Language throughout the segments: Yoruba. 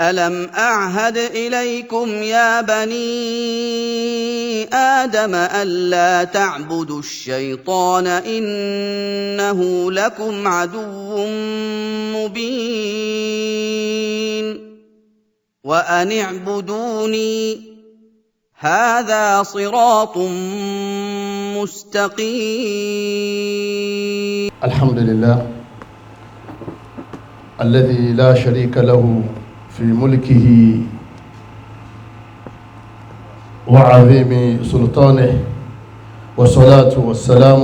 أَلَمْ أَعْهَدْ إِلَيْكُمْ يَا بَنِي آدَمَ أَلَّا تَعْبُدُوا الشَّيْطَانَ إِنَّهُ لَكُمْ عَدُوٌّ مُّبِينٌ وَأَنِ اعْبُدُونِي ۚ هَٰذَا صِرَاطٌ مُّسْتَقِيمٌ. الحمد لله الذي لا شريك له في ملكه وعظيم سلطانه، والصلاة والسلام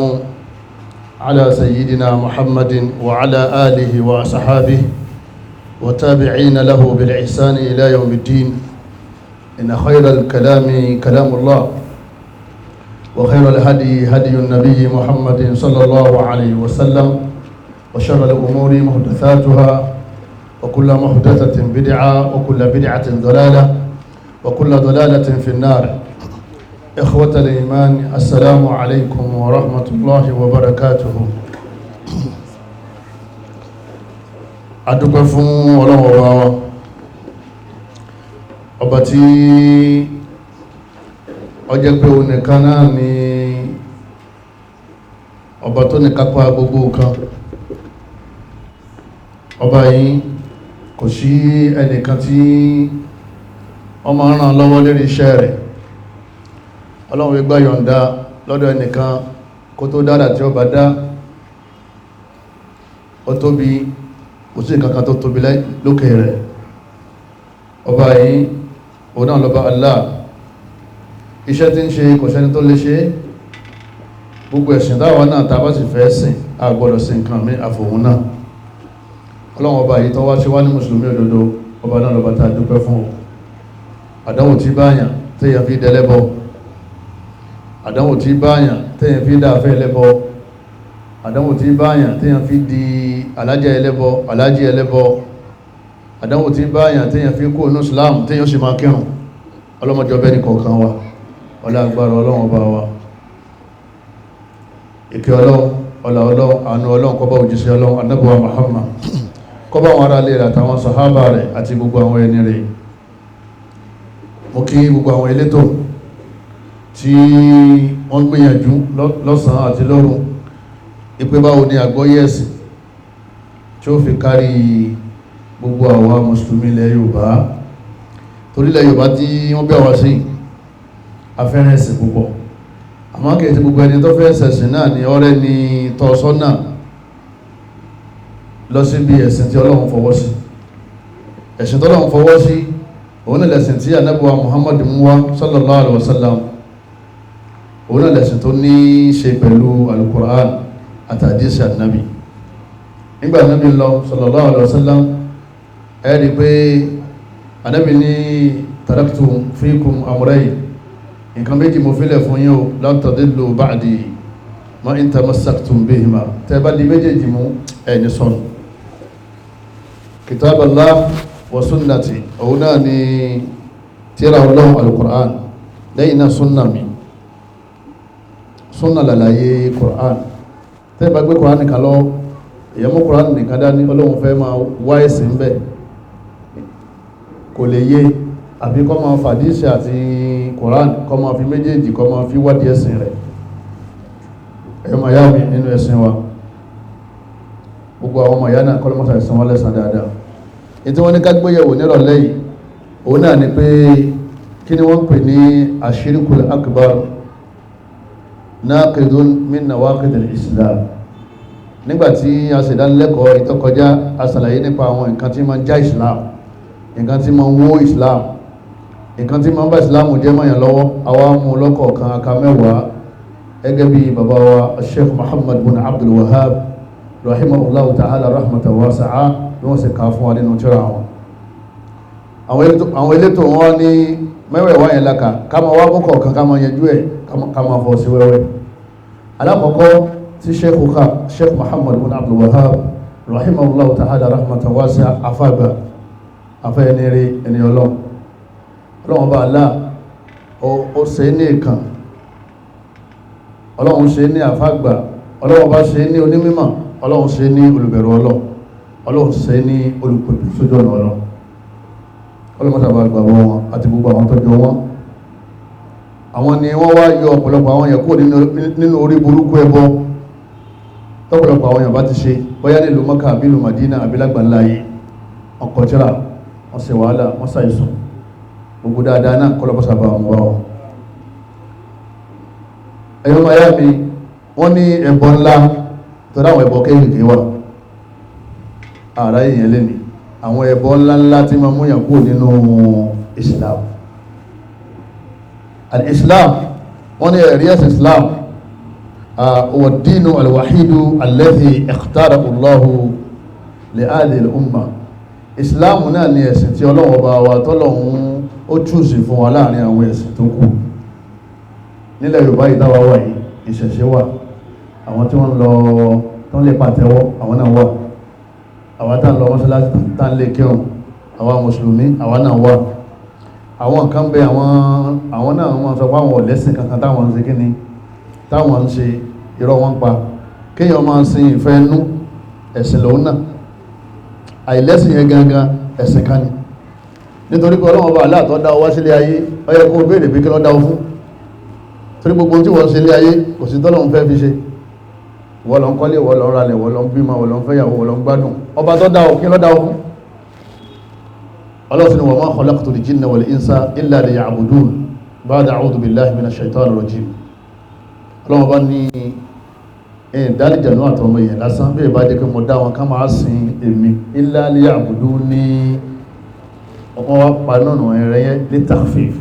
على سيدنا محمد وعلى آله وأصحابه وتابعين له بالإحسان إلى يوم الدين. إن خير الكلام كلام الله، وخير الهدي هدي النبي محمد صلى الله عليه وسلم، وشر الأمور محدثاتها، وكل محدثة بدعة، وكل بدعة ضلالة، وكل ضلالة في النار. إخوة الإيمان، السلام عليكم ورحمة الله وبركاته. Adúpẹ́ fún Ọlọ́run ọba wa, ọba tí ó jẹ́ pé òun nìkan náà ni ọba tó ní kápá gbogbo nǹkan. Ọba yìí kò sí ẹnìkan tí ó máa ń ràn lọ́wọ́ lérí iṣẹ́ rẹ̀. Ọlọ́run gbà yọ̀ǹda lọ́dọ̀ ẹnìkan kó tó dára tí ó bá dá. Ó tóbi, kò sí nǹkan tó tóbi lókè rẹ̀. Ọba yìí òun náà lọ́ba Allah. Iṣẹ́ tí ń ṣe kò sẹ́ni tó lè ṣe. Gbogbo ẹ̀sìn táwa náà tá a bá sì fẹ́ sìn, a gbọ́dọ̀ sí nǹkan mi àfòun náà. Ọlọ́run ọba yìí tó wá ṣe wá ní mùsùlùmí òdodo, ọba náà lọ́ba tá a dúpẹ́ fún o. Àdánwò tí báyàn téèyàn fi dẹlẹ́bọ, àdánwò tí báyàn téèyàn fi dáfẹ́ ẹlẹ́bọ, àdánwò tí báyàn téèyàn fi di alájẹ ẹlẹ́bọ, alájẹ ẹlẹ́bọ, àdánwò tí báyàn téèyàn fi kó inú Islam téèyàn sì máa kírun. Ọlọ́mọdé ọbẹ̀ ní kọ̀ọ̀kan wa, ọlá agbára Ọlọ́run ọba wa, ìkẹ́ Ọlọ́run, ọlá Ọlọ́run, àánú Ọlọ́run kó bá òjíṣẹ́ Ọlọ́run Ànábì wa Muhammad, kó bá àwọn ará ilé rẹ̀ àtàwọn sàhábà rẹ̀ àti gbogbo àwọn ẹni rẹ̀. Mo kí gbogbo àwọn elétò tí wọ́n gbìyànjú lọ́sàn-án àti lóru ìpé báwo ni àgbọ́yé ẹ̀sìn tí ó fi kárí gbogbo àwa mùsùlùmí ilẹ̀ Yorùbá. Torí ilẹ̀ Yorùbá tí wọ́n bí àwa sí afẹ́rẹ́ ẹ̀sìn púpọ̀, àmọ́ kìí ti gbogbo ẹni tó fẹ́ ṣẹ̀sìn náà ni ọ̀rẹ́ ni tọ́sọ́nà lọ síbi ẹ̀sìn tí Ọlọ́run fọwọ́ sí. Ẹ̀sìn tí Ọlọ́run fọwọ́ sí òun náà lẹ̀sìn tí Ànábì wa Muhammad mú wá sallallahu alaihi wasallam. Òun náà lẹ̀sìn tó ní í ṣe pẹ̀lú alukur'an àti àdísì ànábì. Nígbà ànábì lọ sallallahu alaihi wasallam, ẹ rí pé ànábì ní taraktu fikum amrayn, nǹkan méjì mo filẹ̀ fún yín o, lan tadillu ba'di ma in tamassaktum bihima, tẹ́ bá di méjèèjì mú ẹ̀ ní sọnù. Kitaballah wa sunnati, òun náà ni tírà Ọlọ́run alukur'an, lẹ́yìn náà sunna mi, sunna làlàyé kur'an. Tẹ́ bá gbé kur'an nìkan lọ, èyàn mú kur'an nìkan dání, Ọlọ́run fẹ́ máa wá ẹ̀sìn bẹ́ẹ̀ kò lè yé, àbí kọ́ máa fàdíṣẹ́ àti kur'an kọ́ máa fi méjèèjì kọ́ máa fi wádìí ẹ̀sìn rẹ̀. Ẹ̀yọ́ máa yá mi nínú ẹ̀sìn wa, gbogbo àwọn ọmọ ìyá náà kọ́ ló mọ́ta ẹ̀sìn wọn lẹ́sàn dáadáa. Ètò wọn ní ká gbéyẹ̀wò nírọ̀lẹ́ yìí òun náà ni pé kí ni wọ́n pè ní ashirikul akbar naqidun min nawaqidil islam. Nígbàtí a sì dánilẹ́kọ̀ọ́ ìtọ́kọjá, a ṣàlàyé nípa àwọn nǹkan tí máa ń já islam, nǹkan tí máa ń wó islam, nǹkan tí máa ń bá islam jẹ́ mọ́yàn lọ́wọ́. Àwa mú lọ́kọ̀ọ̀kan aka mẹ́wàá gẹ́gẹ́ bí bàbá wa sheikh Muhammad bin Abdul Wahhab rahimahullahu ta'ala rahmatan wasi'a bí wọ́n sì ká fún wa nínú tírà wọn. Àwọn elétò wọn ní mẹ́wẹ̀ẹ̀wá yẹn laka ká máa wá mú kọ̀ọ̀kan, ká máa yanjú ẹ̀, ká máa fọ́ sí wẹ́wẹ́. Alákọ̀ọ́kọ́ tí sheikh Muhammad bin Abdul Wahhab rahimahullahu ta'ala rahmatan wasi'a, afágbà afẹ́ ẹni rí ẹni ọlọ́run, ọlọ́run bá Allah ó ṣe ní ìkàn, ọlọ́run ṣe ní àfágbà, ọlọ́run bá ṣe ní onímímọ̀, ọlọ́run ṣe ní olùbẹ̀rù ọlọ́run, ọlọ́run ṣe ní olùpẹ̀pẹ̀ sójú ọ̀nà ọlọ́run. Ọlọ́mọ́sàbà gbàgbọ́ wọn àti gbogbo àwọn tó jọ wọn. Àwọn ni wọ́n wá yọ ọ̀pọ̀lọpọ̀ àwọn yẹn kúrò nínú orí burúkú ẹbọ tọ́pọ̀lọpọ̀ àwọn yẹn bá ti ṣe, bóyá nílùú Mọ́kà àbí ìlú Mádínà àbí lágbàńlá yìí. Wọ́n kọ tírà, wọ́n ṣe wàhálà, wọ́n ṣàìsùn, gbogbo dáadáa náà kọlọ́pọ̀sàbà wọn wá wọn. Ẹ̀yọ́ máa mi, wọ́n ní ẹbọ ńlá tọ́lá, àwọn ẹbọ kéékèèké wà ààrá èèyàn lẹ́ni, àwọn ẹbọ ńláńlá tí ma múyàn kúrò nínú Islam. Al-Islam, wọ́n ní ẹ̀rí ẹ̀sìn Islam huwa ad-dinu al-wahidu alladhi ikhtarahu Allahu li hadhihi al-umma. Islam náà ni ẹ̀sìn tí Ọlọ́run ọba wa tọ́lọ́run ó chúùsì fún wa láàrin àwọn ẹ̀sìn tó kù. Nílẹ̀ Yorùbá yìí táwa wà yìí, ìṣẹ̀ṣe wà, àwọn tí wọ́n lọ tó ń lè pàtẹ́wọ́ àwọn náà wà, àwọn tá ń lọ mọ́ṣáláṣí tá ń lè kírun, àwọn mùsùlùmí àwọn náà wà. Àwọn kan bẹ, àwọn náà wọ́n sọ pé àwọn ọ̀lẹ́sìn kankan táwọn ń ṣe kíni táwọn ń ṣe, irọ́ wọn pa. Kéèyàn máa sin ìfẹ́ nú ẹ̀sìn lòun náà, àìlẹ́sìn yẹn gangan ẹ̀sìn kan ni. Nítorí pé Ọlọ́run ọba aláàtọ̀ dá ọ wá sílé ayé, ó yẹ kó o béèrè pé kí ló dá ọ fún, torí gbogbo tí wọ́n ṣe ilé ayé kò sí tọ́lọ́run fẹ́ fi ṣe. Wọ́n lọ ń kọ́lé, wọ́n lọ ń ralẹ̀, wọ́n lọ ń bímọ, wọ́n lọ ń fẹ́yàwó, wọ́n lọ ń gbádùn. Ọba tó dá ọ, kí ló dá ọ fún? Ọlọ́run ni wa ma khalaqtul jinna wal insa illa liya'budun ba'da a'udhu billahi minash shaitanir rajim. Ọlọ́run bá ní ìdálìjànú àtọmọ èèyàn lásán bí ìbá jẹ́ pé mo dá wọn ká máa sin èmi, illa liya'budun ní ọmọ wa pa nínú ẹ̀rẹ́ yẹn ní takhfif,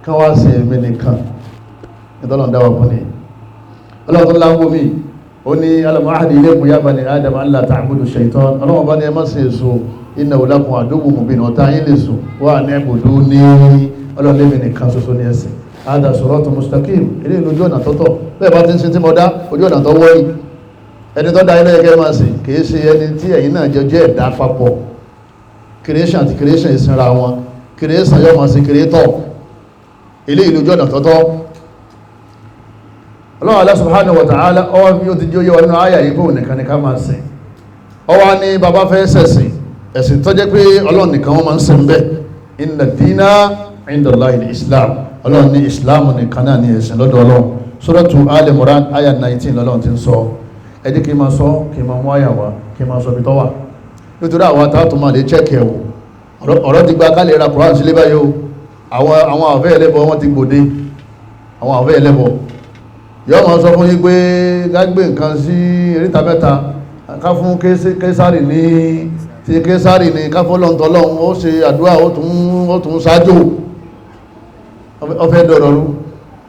ká wá sin èmi nìkan ìtọ́lọ̀ dáwà fún ni. Ọlọ́run tó lágbó mi, ó ní alam ahdi ilaykum ya bani adama alla ta'budu shaitan. Ọlọ́run bá ní ẹ má sin èso, innahu lakum aduwwun mubin, ọ̀tá yín lè sùn wà ní ibùdó ní Ọlọ́run lémi nìkan ṣoṣo ní ẹ̀sìn. Hada siratun mustaqim, ilé ìlú ojú ọ̀nà tọ́tọ̀ bẹ́ẹ̀ bá ti ń sin tí mo dá ojú ọ̀nà tó wọ́ yìí. Ẹni tó dá ilé ẹgẹ́ máa sìn, kì í ṣe ẹni tí ẹ̀yin náà jẹ́ jẹ́ ẹ̀dá papọ̀. Creation àti creation ìsinra wọn, creation yóò máa sin creator. Ilé ìlú ojú ọ̀nà tọ́tọ́. Ọlọ́run Allah subhanahu wa ta'ala ọwọ́ bí ó ti jẹ́ oyé wa nínú àyà yìí bóun nìkan ni ká máa sìn. Ọwọ́ ní bàbá fẹ́ sẹ̀sìn, ẹ̀sìn tó jẹ́ pé Ọlọ́run nìkan wọ́n máa ń sìn bẹ́ẹ̀. Inna dina inda Allahi al-Islam. Ọlọ́run ní Islam nìkan náà ní ẹ̀sìn lọ́dọ̀ Ọlọ́run. Suratu Al Imran àyà 19 lọ́lọ́run ti ń sọ. Ẹ jẹ́ kí n máa sọ, kí n máa mú àyà wá, kí n máa sọ ibi tó wà, nítorí àwọn àtàtù máa lè chẹ́kẹ̀ wò. Ọ̀rọ̀ ti gba ká lè ra Quran sílé báyìí o. Àwọn àfẹ́ ẹlẹ́bọ wọ́n ti gbòde. Àwọn àfẹ́ ẹlẹ́bọ yọ́ máa sọ fún yín pé ká gbé nǹkan sí eríta mẹ́ta, ká fún Késárì ní ti Késárì ní, ká fún lọ́ntọ́lọ́hún, ó ṣe àdúrà, ó tún ṣáájò, ọfẹ́ dọ̀rọ̀ rú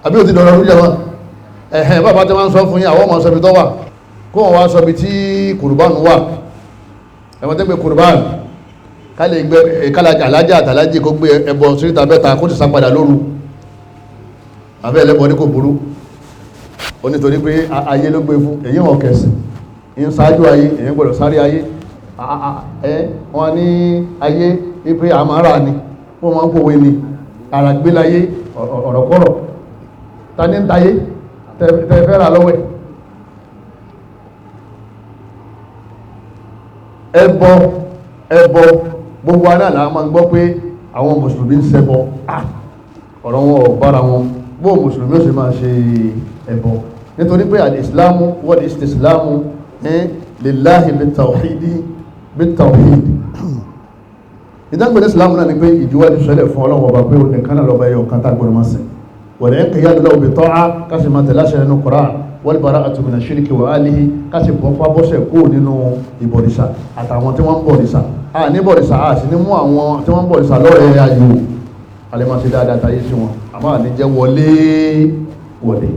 àbí ó ti dọ̀rọ̀ rú jẹ́ wọn. Ẹ̀hẹ̀n, bàbá tí wọ́n ń sọ fún yín, àwọn ọmọ sọ ibi tó wà, kó wọn wá sọ ibi tí kùrùbánu wà. Ẹ̀wọ̀n tẹ́ pé kùrùbánu ká lè gbé kálájà alájà àtàlájì kó gbé ẹbọ síríta mẹ́ta kó ti sá padà lóru. Àbẹ́ ẹlẹ́bọ ní kò burú, ó nítorí pé ayé ló gbé fún èyí wọn kẹsì ń ṣáájú ayé, èyí gbọ́dọ̀ sáré ayé. Wọ́n ní ayé wípé àmàrà ni wọ́n máa ń pòwe ni ara gbé láyé, ọ̀rọ̀kọ́rọ̀ ta ní ń tayé tẹ́ fẹ́ rà lọ́wọ́ ẹ̀. Ẹbọ ẹbọ gbogbo aná là máa ń gbọ́ pé àwọn mùsùlùmí ń ṣẹbọ. Ọ̀rọ̀ wọn ò bára wọn. Bó mùsùlùmí ó sì máa ṣe ẹbọ? Nítorí pé al-islamu wal istislamu lillahi bit-tawhidi bit-tawhid. Ìdágbé ní islamu náà ni pé ìjúwájú sọlẹ̀ fún Ọlọ́run ọba pé nìkan náà lọ́ba ẹyọ kan tá gbọ́dọ̀ máa sìn, wal inqiyadu lahu bi-ta'a, ká sì máa tẹ̀lé àṣẹ nínú Qur'an, wal bara'atu mina shirki wa ahlihi, ká sì bọ́ fábọ́sẹ̀ kúrò nínú ìbọ̀rìṣà àtàwọn tí wọ́n ń bọ̀rìṣà. A ní bọ̀rìṣà, a sì ní mú àwọn tí wọ́n ń bọ̀rìṣà lọ́rẹ̀ẹ́ ayò, alẹ́ máa ṣe dáadáa táyé sí wọn, àmọ́ àní jẹ́ wọlé wọlé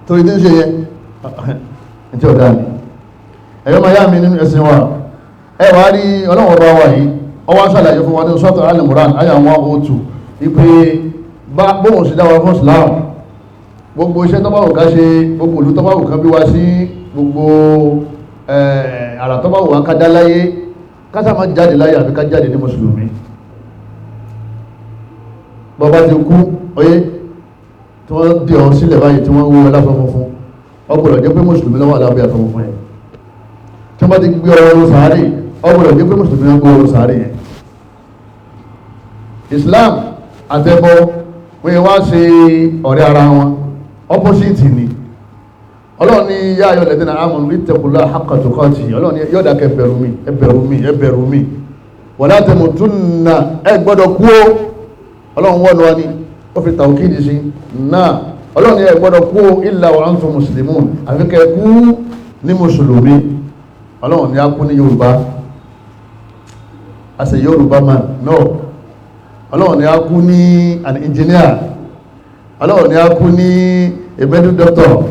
torí tí ń ṣe yẹn ní tí ọ̀dá ni. Ẹ̀yọ́ máa yá mi nínú ẹ̀sìn wa, ẹ wá rí Ọlọ́run ọba wa yìí, ó wá ṣàlàyé fún wa ní sọ́tọ̀ Al-Imran àyà 102 wípé bóun sì dá wa fún Islam, gbogbo iṣẹ́ tó bá wù ká ṣe, gbogbo ìlú tó bá wù ká bí wa sí, gbogbo àrà tó bá wù ká dá láyé, ká sá má jáde láyé àfi ká jáde ní mùsùlùmí. Bọ́bá ti kú oyé tí wọ́n dì ọ́ sílẹ̀ báyìí tí wọ́n wú ẹlásọ funfun, ọgbọ̀dọ̀ jẹ́ pé mùsùlùmí lọ́wọ́ alábẹ́ aṣọ funfun yẹn. Tí wọ́n bá ti gbé ọrọ̀ sàárè, ọgbọ̀dọ̀ jẹ́ pé mùsùlùmí lọ́wọ́ ọrọ̀ sàárè yẹn. Islam àtẹbọ wọ́n wá ṣe ọ̀rẹ́ ara wọn, opposite ni. Ọlọ́run ní yá ayọ̀ lẹ́dínà amanu ittaqullaha haqqa tuqatihi, ọlọ́run ní yọ̀dà kẹ bẹ̀rù mi, ẹ bẹ̀rù mi, ẹ bẹ̀rù mi, wala tamutunna, ẹ gbọ́dọ̀ kú o. Ọlọ́run wọ́n lọ ni ó fi tàwùkìdì sí náà. Ọlọ́run ní ẹ gbọ́dọ̀ kú o illa wa antum muslimun, àfi kẹ kú ní mùsùlùmí. Ọlọ́run ní a kú ní Yorùbá, as a Yorùbá man, no. Ọlọ́run ní a kú ní an engineer, ọlọ́run ní a kú ní a medical doctor,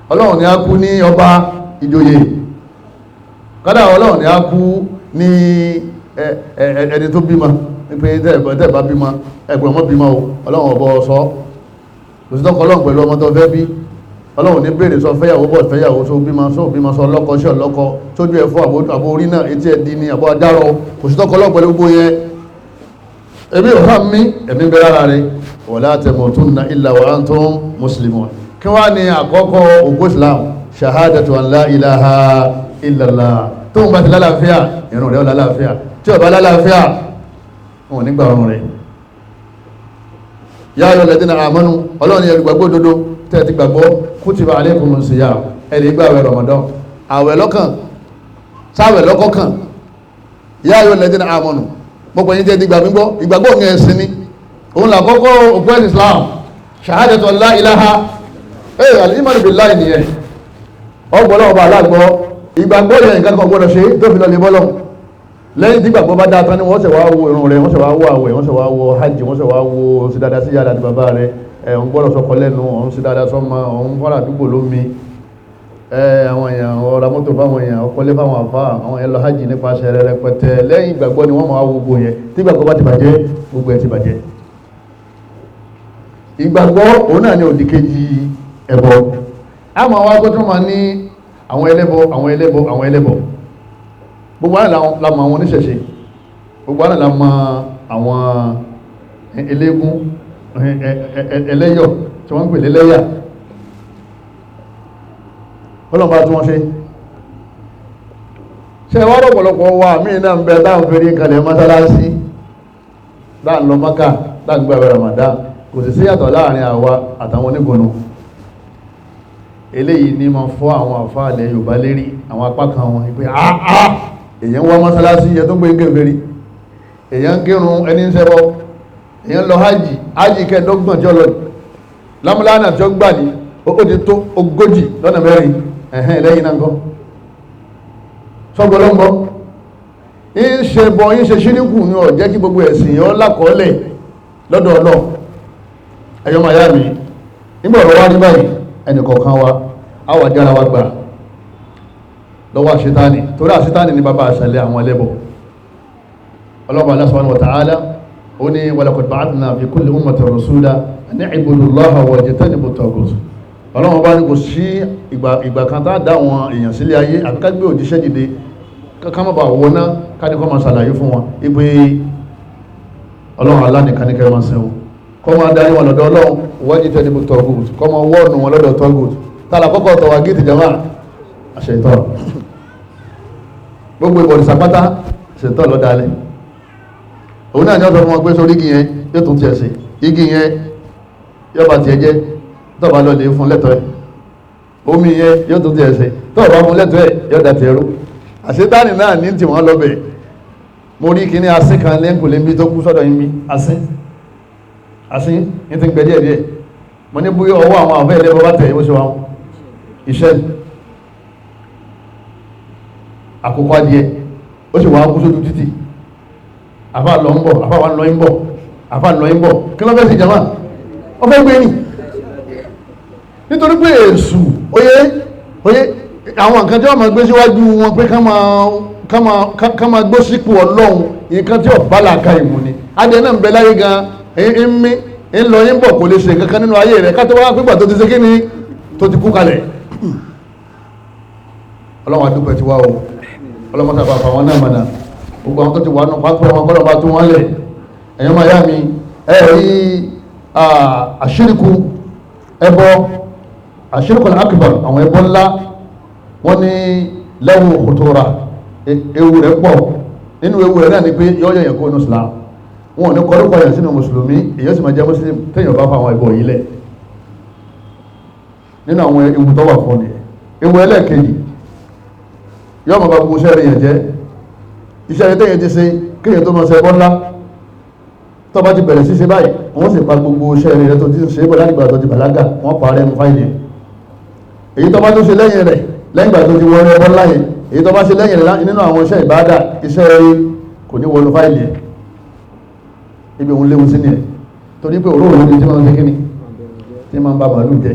ọlọ́run ní a kú ní ọba ìjòyè, kọ́dà ọlọ́run ní a kú ní ẹni tó bímọ, pé tẹ́ẹ̀bá bímọ ẹgbẹ̀rún ọmọ bímọ o, ọlọ́run ọ̀bọ sọ òsìtọ́kọ ọlọ́run pẹ̀lú ọmọ tó fẹ́ bí. Ọlọ́run ní béèrè sọ fẹ́yàwó bọ̀ fẹ́yàwó, sọ bímọ sọ bímọ, sọ lọ́kọ sí ọlọ́kọ, sójú ẹ̀fọ́ àbò orí náà etí ẹ̀ di ni àbọ̀ adárọ̀, òsìtọ́kọ ọlọ́run pẹ̀lú gbogbo yẹn. Èmi ò hàn mí, ẹ̀mí bẹ lára rẹ̀. Wala tamutunna illa wa antum muslimun. Kí wá ní àkọ́kọ́ ògbó Islam? Shahadatu an la ilaha illallah. Tó ń bá ti lálàáfíà, ìrun rẹ̀ ó lálàáfíà. Tí ó bá lálàáfíà, wọn nígbà ọrùn rẹ̀. Ya ayyuhal ladina amanu, ọlọ́run yẹn gbàgbọ́ òdodo tẹ́ ti gbàgbọ́, kutiba alaykumus siyam, ẹ̀ lè gbà àwẹ̀ Ramadan, àwẹ̀ lọ́kàn sáwẹ̀ lọ́kọ̀kan. Ya ayyuhal ladina amanu, gbogbo yín tẹ́ ti gbàgbọ́ ìgbàgbọ́ yẹn ẹ̀sìn ni, òun là kọ́kọ́ òkú ẹ̀sìn Islam, shahadatu an la ilaha al-imanu billahi nìyẹn. Ọgbọ́n ọba aláàgbọ́ ìgbàgbọ́ yẹn nǹkan kan gbọ́dọ̀ ṣe tó fi lọ lè bọ́lọ̀. Lẹ́yìn tí ìgbàgbọ́ bá dáa tán ni wọ́n ṣe wá wo irun rẹ̀, wọ́n ṣe wá wo àwẹ̀, wọ́n ṣe wá wo hajj, wọ́n ṣe wá wo ṣe dáadáa sí yàrá àti bàbá rẹ̀. Òun gbọ́dọ̀ sọkọ lẹ́nu, òun ṣe dáadáa sọ́mọ, òun fọ́nà àdúgbò lómi, àwọn èèyàn ọ̀rọ̀ mọ́tò fáwọn èèyàn, ọkọlé fáwọn àfa, àwọn èèyàn lọ hajj nípasẹ̀ rẹ̀ rẹpẹtẹ. Lẹ́yìn ìgbàgbọ́ ni wọ́n máa wo gbogbo yẹn. Tí ìgbàgbọ́ bá ti bàjẹ́, gbogbo ẹ̀ ti bàjẹ́. Ìgbàgbọ́ òun náà ni òdì kejì ẹbọ. Àmọ́ àwọn agbọ́tún máa ní àwọn ẹlẹ́bọ, àwọn ẹlẹ́bọ, àwọn ẹlẹ́bọ. Gbogbo àná la mọ̀ àwọn oníṣẹ̀ṣe, gbogbo àná la mọ̀ àwọn eléégún, ẹlẹ́yọ̀ tí wọ́n ń pè lẹ́lẹ́yà. Ọlọ́run bá tún wọ́n ṣe. Ṣe wá rọ̀pọ̀lọpọ̀ wa míì náà ń bẹ táwọn fèrè kalẹ̀ mọ́sálásí, láà ń lọ Mákà, láà ń gbààwẹ̀ Ramadan, kò sì síyàtọ̀ láàrin àwa àtàwọn onígbònú. Eléyìí ní ma fọ́ àwọn àfáàlẹ̀ Yorùbá lérí àwọn apá kan wọn pé àá èyàn wá mọ́sálásí yẹ tó gbé gẹ̀fẹ̀rí, èyàn ń kírun ẹni ń ṣẹbọ, èyàn lọ hajj, hajj kẹẹ̀dọ́gbọ̀n tí ó lọ lámúlánà tí ó gbà ní ó ti tó 40 lọ́nà 4, ẹ̀hẹ́n lẹ́yìn náà kọ́ sọ́gbọ́lọ́gbọ́ ń ṣe bọ ń ṣe ṣíríkù ní ó jẹ́ kí gbogbo ẹ̀sìn yọ lákọọ́lẹ̀ lọ́dọ̀ Ọlọ́run. Ẹ̀yọ́ màyá mi, nígbà ọ̀rọ̀ wá ní báyìí, ẹnì kọ̀ọ̀kan wa a wà jára wa gbà lọ́wọ́ àṣetáni, torí àṣetáni ní bàbá àṣàlẹ̀ àwọn ẹlẹ́bọ̀. Ọlọ́pàá Allah subhanahu wa ta'ala ó ní wa laqad ba'athna fi kulli ummatin rasula an i'budu Allaha wajtanibu at-taghut. Ọlọ́wọ́n bá ní kò sí ìgbà kan tá a dá àwọn èèyàn sílé ayé àbí ká gbé òjíṣẹ́ dìde ká má bàa wọná, ká ní kó máa ṣàlàyé fún wọn ipe Ọlọ́run Allah nìkan ní kẹ́ máa sìn o, kọ́ máa darí wọn lọ́dọ̀ Ọlọ́run, wajtanibu at-taghut, kọ́ máa wọ́ọ̀nù wọn lọ́dọ̀ taghut. Tààlà kọ́kọ́ tọ̀wà gíìtì jama àṣetọ́ gbogbo ìbọ̀dìsà pátá ṣètọ́ lọ́dálẹ̀. Òun náà ní ọ̀sọ̀ fún wọn pé sórí igi yẹn yóò tún tiẹ̀ sí, igi yẹn yóò bá tiẹ̀ jẹ́ tọ́ba lọ lè fún lẹ́tọ̀ọ́ ẹ̀, omi yẹn yóò tún tiẹ̀ sí, tọ́ba fún lẹ́tọ̀ọ́ ẹ̀ yóò da tiẹ̀ rú. Àṣetánì náà ní tí wọ́n lọ bẹ̀. Mo rí kíní asín kan lẹ́ńkùlé mi tó kú sọ́dọ̀ yín mi, asín asín ní ti ń gbẹ díẹ̀ díẹ̀. Mo ní bóyá ọwọ́ àwọn àfẹ́ ilé bọ́bá tẹ̀ ó ṣe wọn iṣẹ́ àkókò adìẹ ó sì wà á kú sójú títì. Àfa lọ ń bọ̀, àfa wà ń lọ ń bọ̀, àfa lọ ń bọ̀, kí ló fẹ́ sí jama? Ó fẹ́ gbé ni, nítorí pé èṣù oyé oyé àwọn nǹkan tí wọ́n máa gbé síwájú wọn pé ká máa gbó sípò Ọlọ́run, nǹkan tí ọ̀bá làákà ìmù ni. Adìẹ náà ń bẹ láyé gan, ń mí ń lọ ń bọ̀, kò lè ṣe kankan nínú ayé rẹ̀ kátó wá pípa tó ti ṣe kí ni tó ti kú kalẹ̀. Ọlọ́run adúpẹ́ ti wá o, Ọlọ́run sábà fà wọn náà mọ̀nà, gbogbo àwọn tó ti wà nù pápẹ́ wọn kọ́lọ́ bá tún wọn lẹ̀. Ẹ̀yọ́ máa yá mi, ẹ rí àṣírìkù ẹbọ, àṣírìkù akbar, àwọn ẹbọ ńlá, wọ́n ní lẹ́wọ̀ kòtòrà, ewu rẹ̀ pọ̀. Nínú ewu rẹ̀ náà ni pé yọ́yọ̀ yẹn kó inú Islam. Wọn ò ní kọrúkọ yẹn sínú mùsùlùmí, èyí sì máa jẹ́ mùsùlùmí téèyàn bá fa àwọn ẹbọ yìí lẹ̀. Nínú àwọn ewu tó wà fún ni, ewu ẹlẹ́ẹ̀kejì, yóò máa bá gbogbo iṣẹ́ rẹ̀ yẹn jẹ́. Iṣẹ́ rẹ̀ téèyàn ti ṣe kéèyàn tó máa ṣe ẹbọ ńlá, tó bá ti bẹ̀rẹ̀ sí ṣe báyìí, wọ́n sì pa gbogbo iṣẹ́ rẹ̀ tó ti ṣe é bọ̀ láti ìgbà tó ti bàlágà, wọ́n pa rẹ̀ ń fáìlì. Èyí tó bá tó ṣe lẹ́yìn rẹ̀, lẹ́yìn ìgbà tó ti wọlé ẹbọ ńlá yẹn, èyí tó bá ṣe lẹ́yìn rẹ̀ nínú àwọn iṣẹ́ ìbádà, iṣẹ́ rẹ̀ kò ní wọnú fáìlì ẹ̀. Ibi òun léwu sí ni ẹ̀, torí pé òróòrò ní tí máa ń ṣe kíni tí máa ń bá màálù jẹ.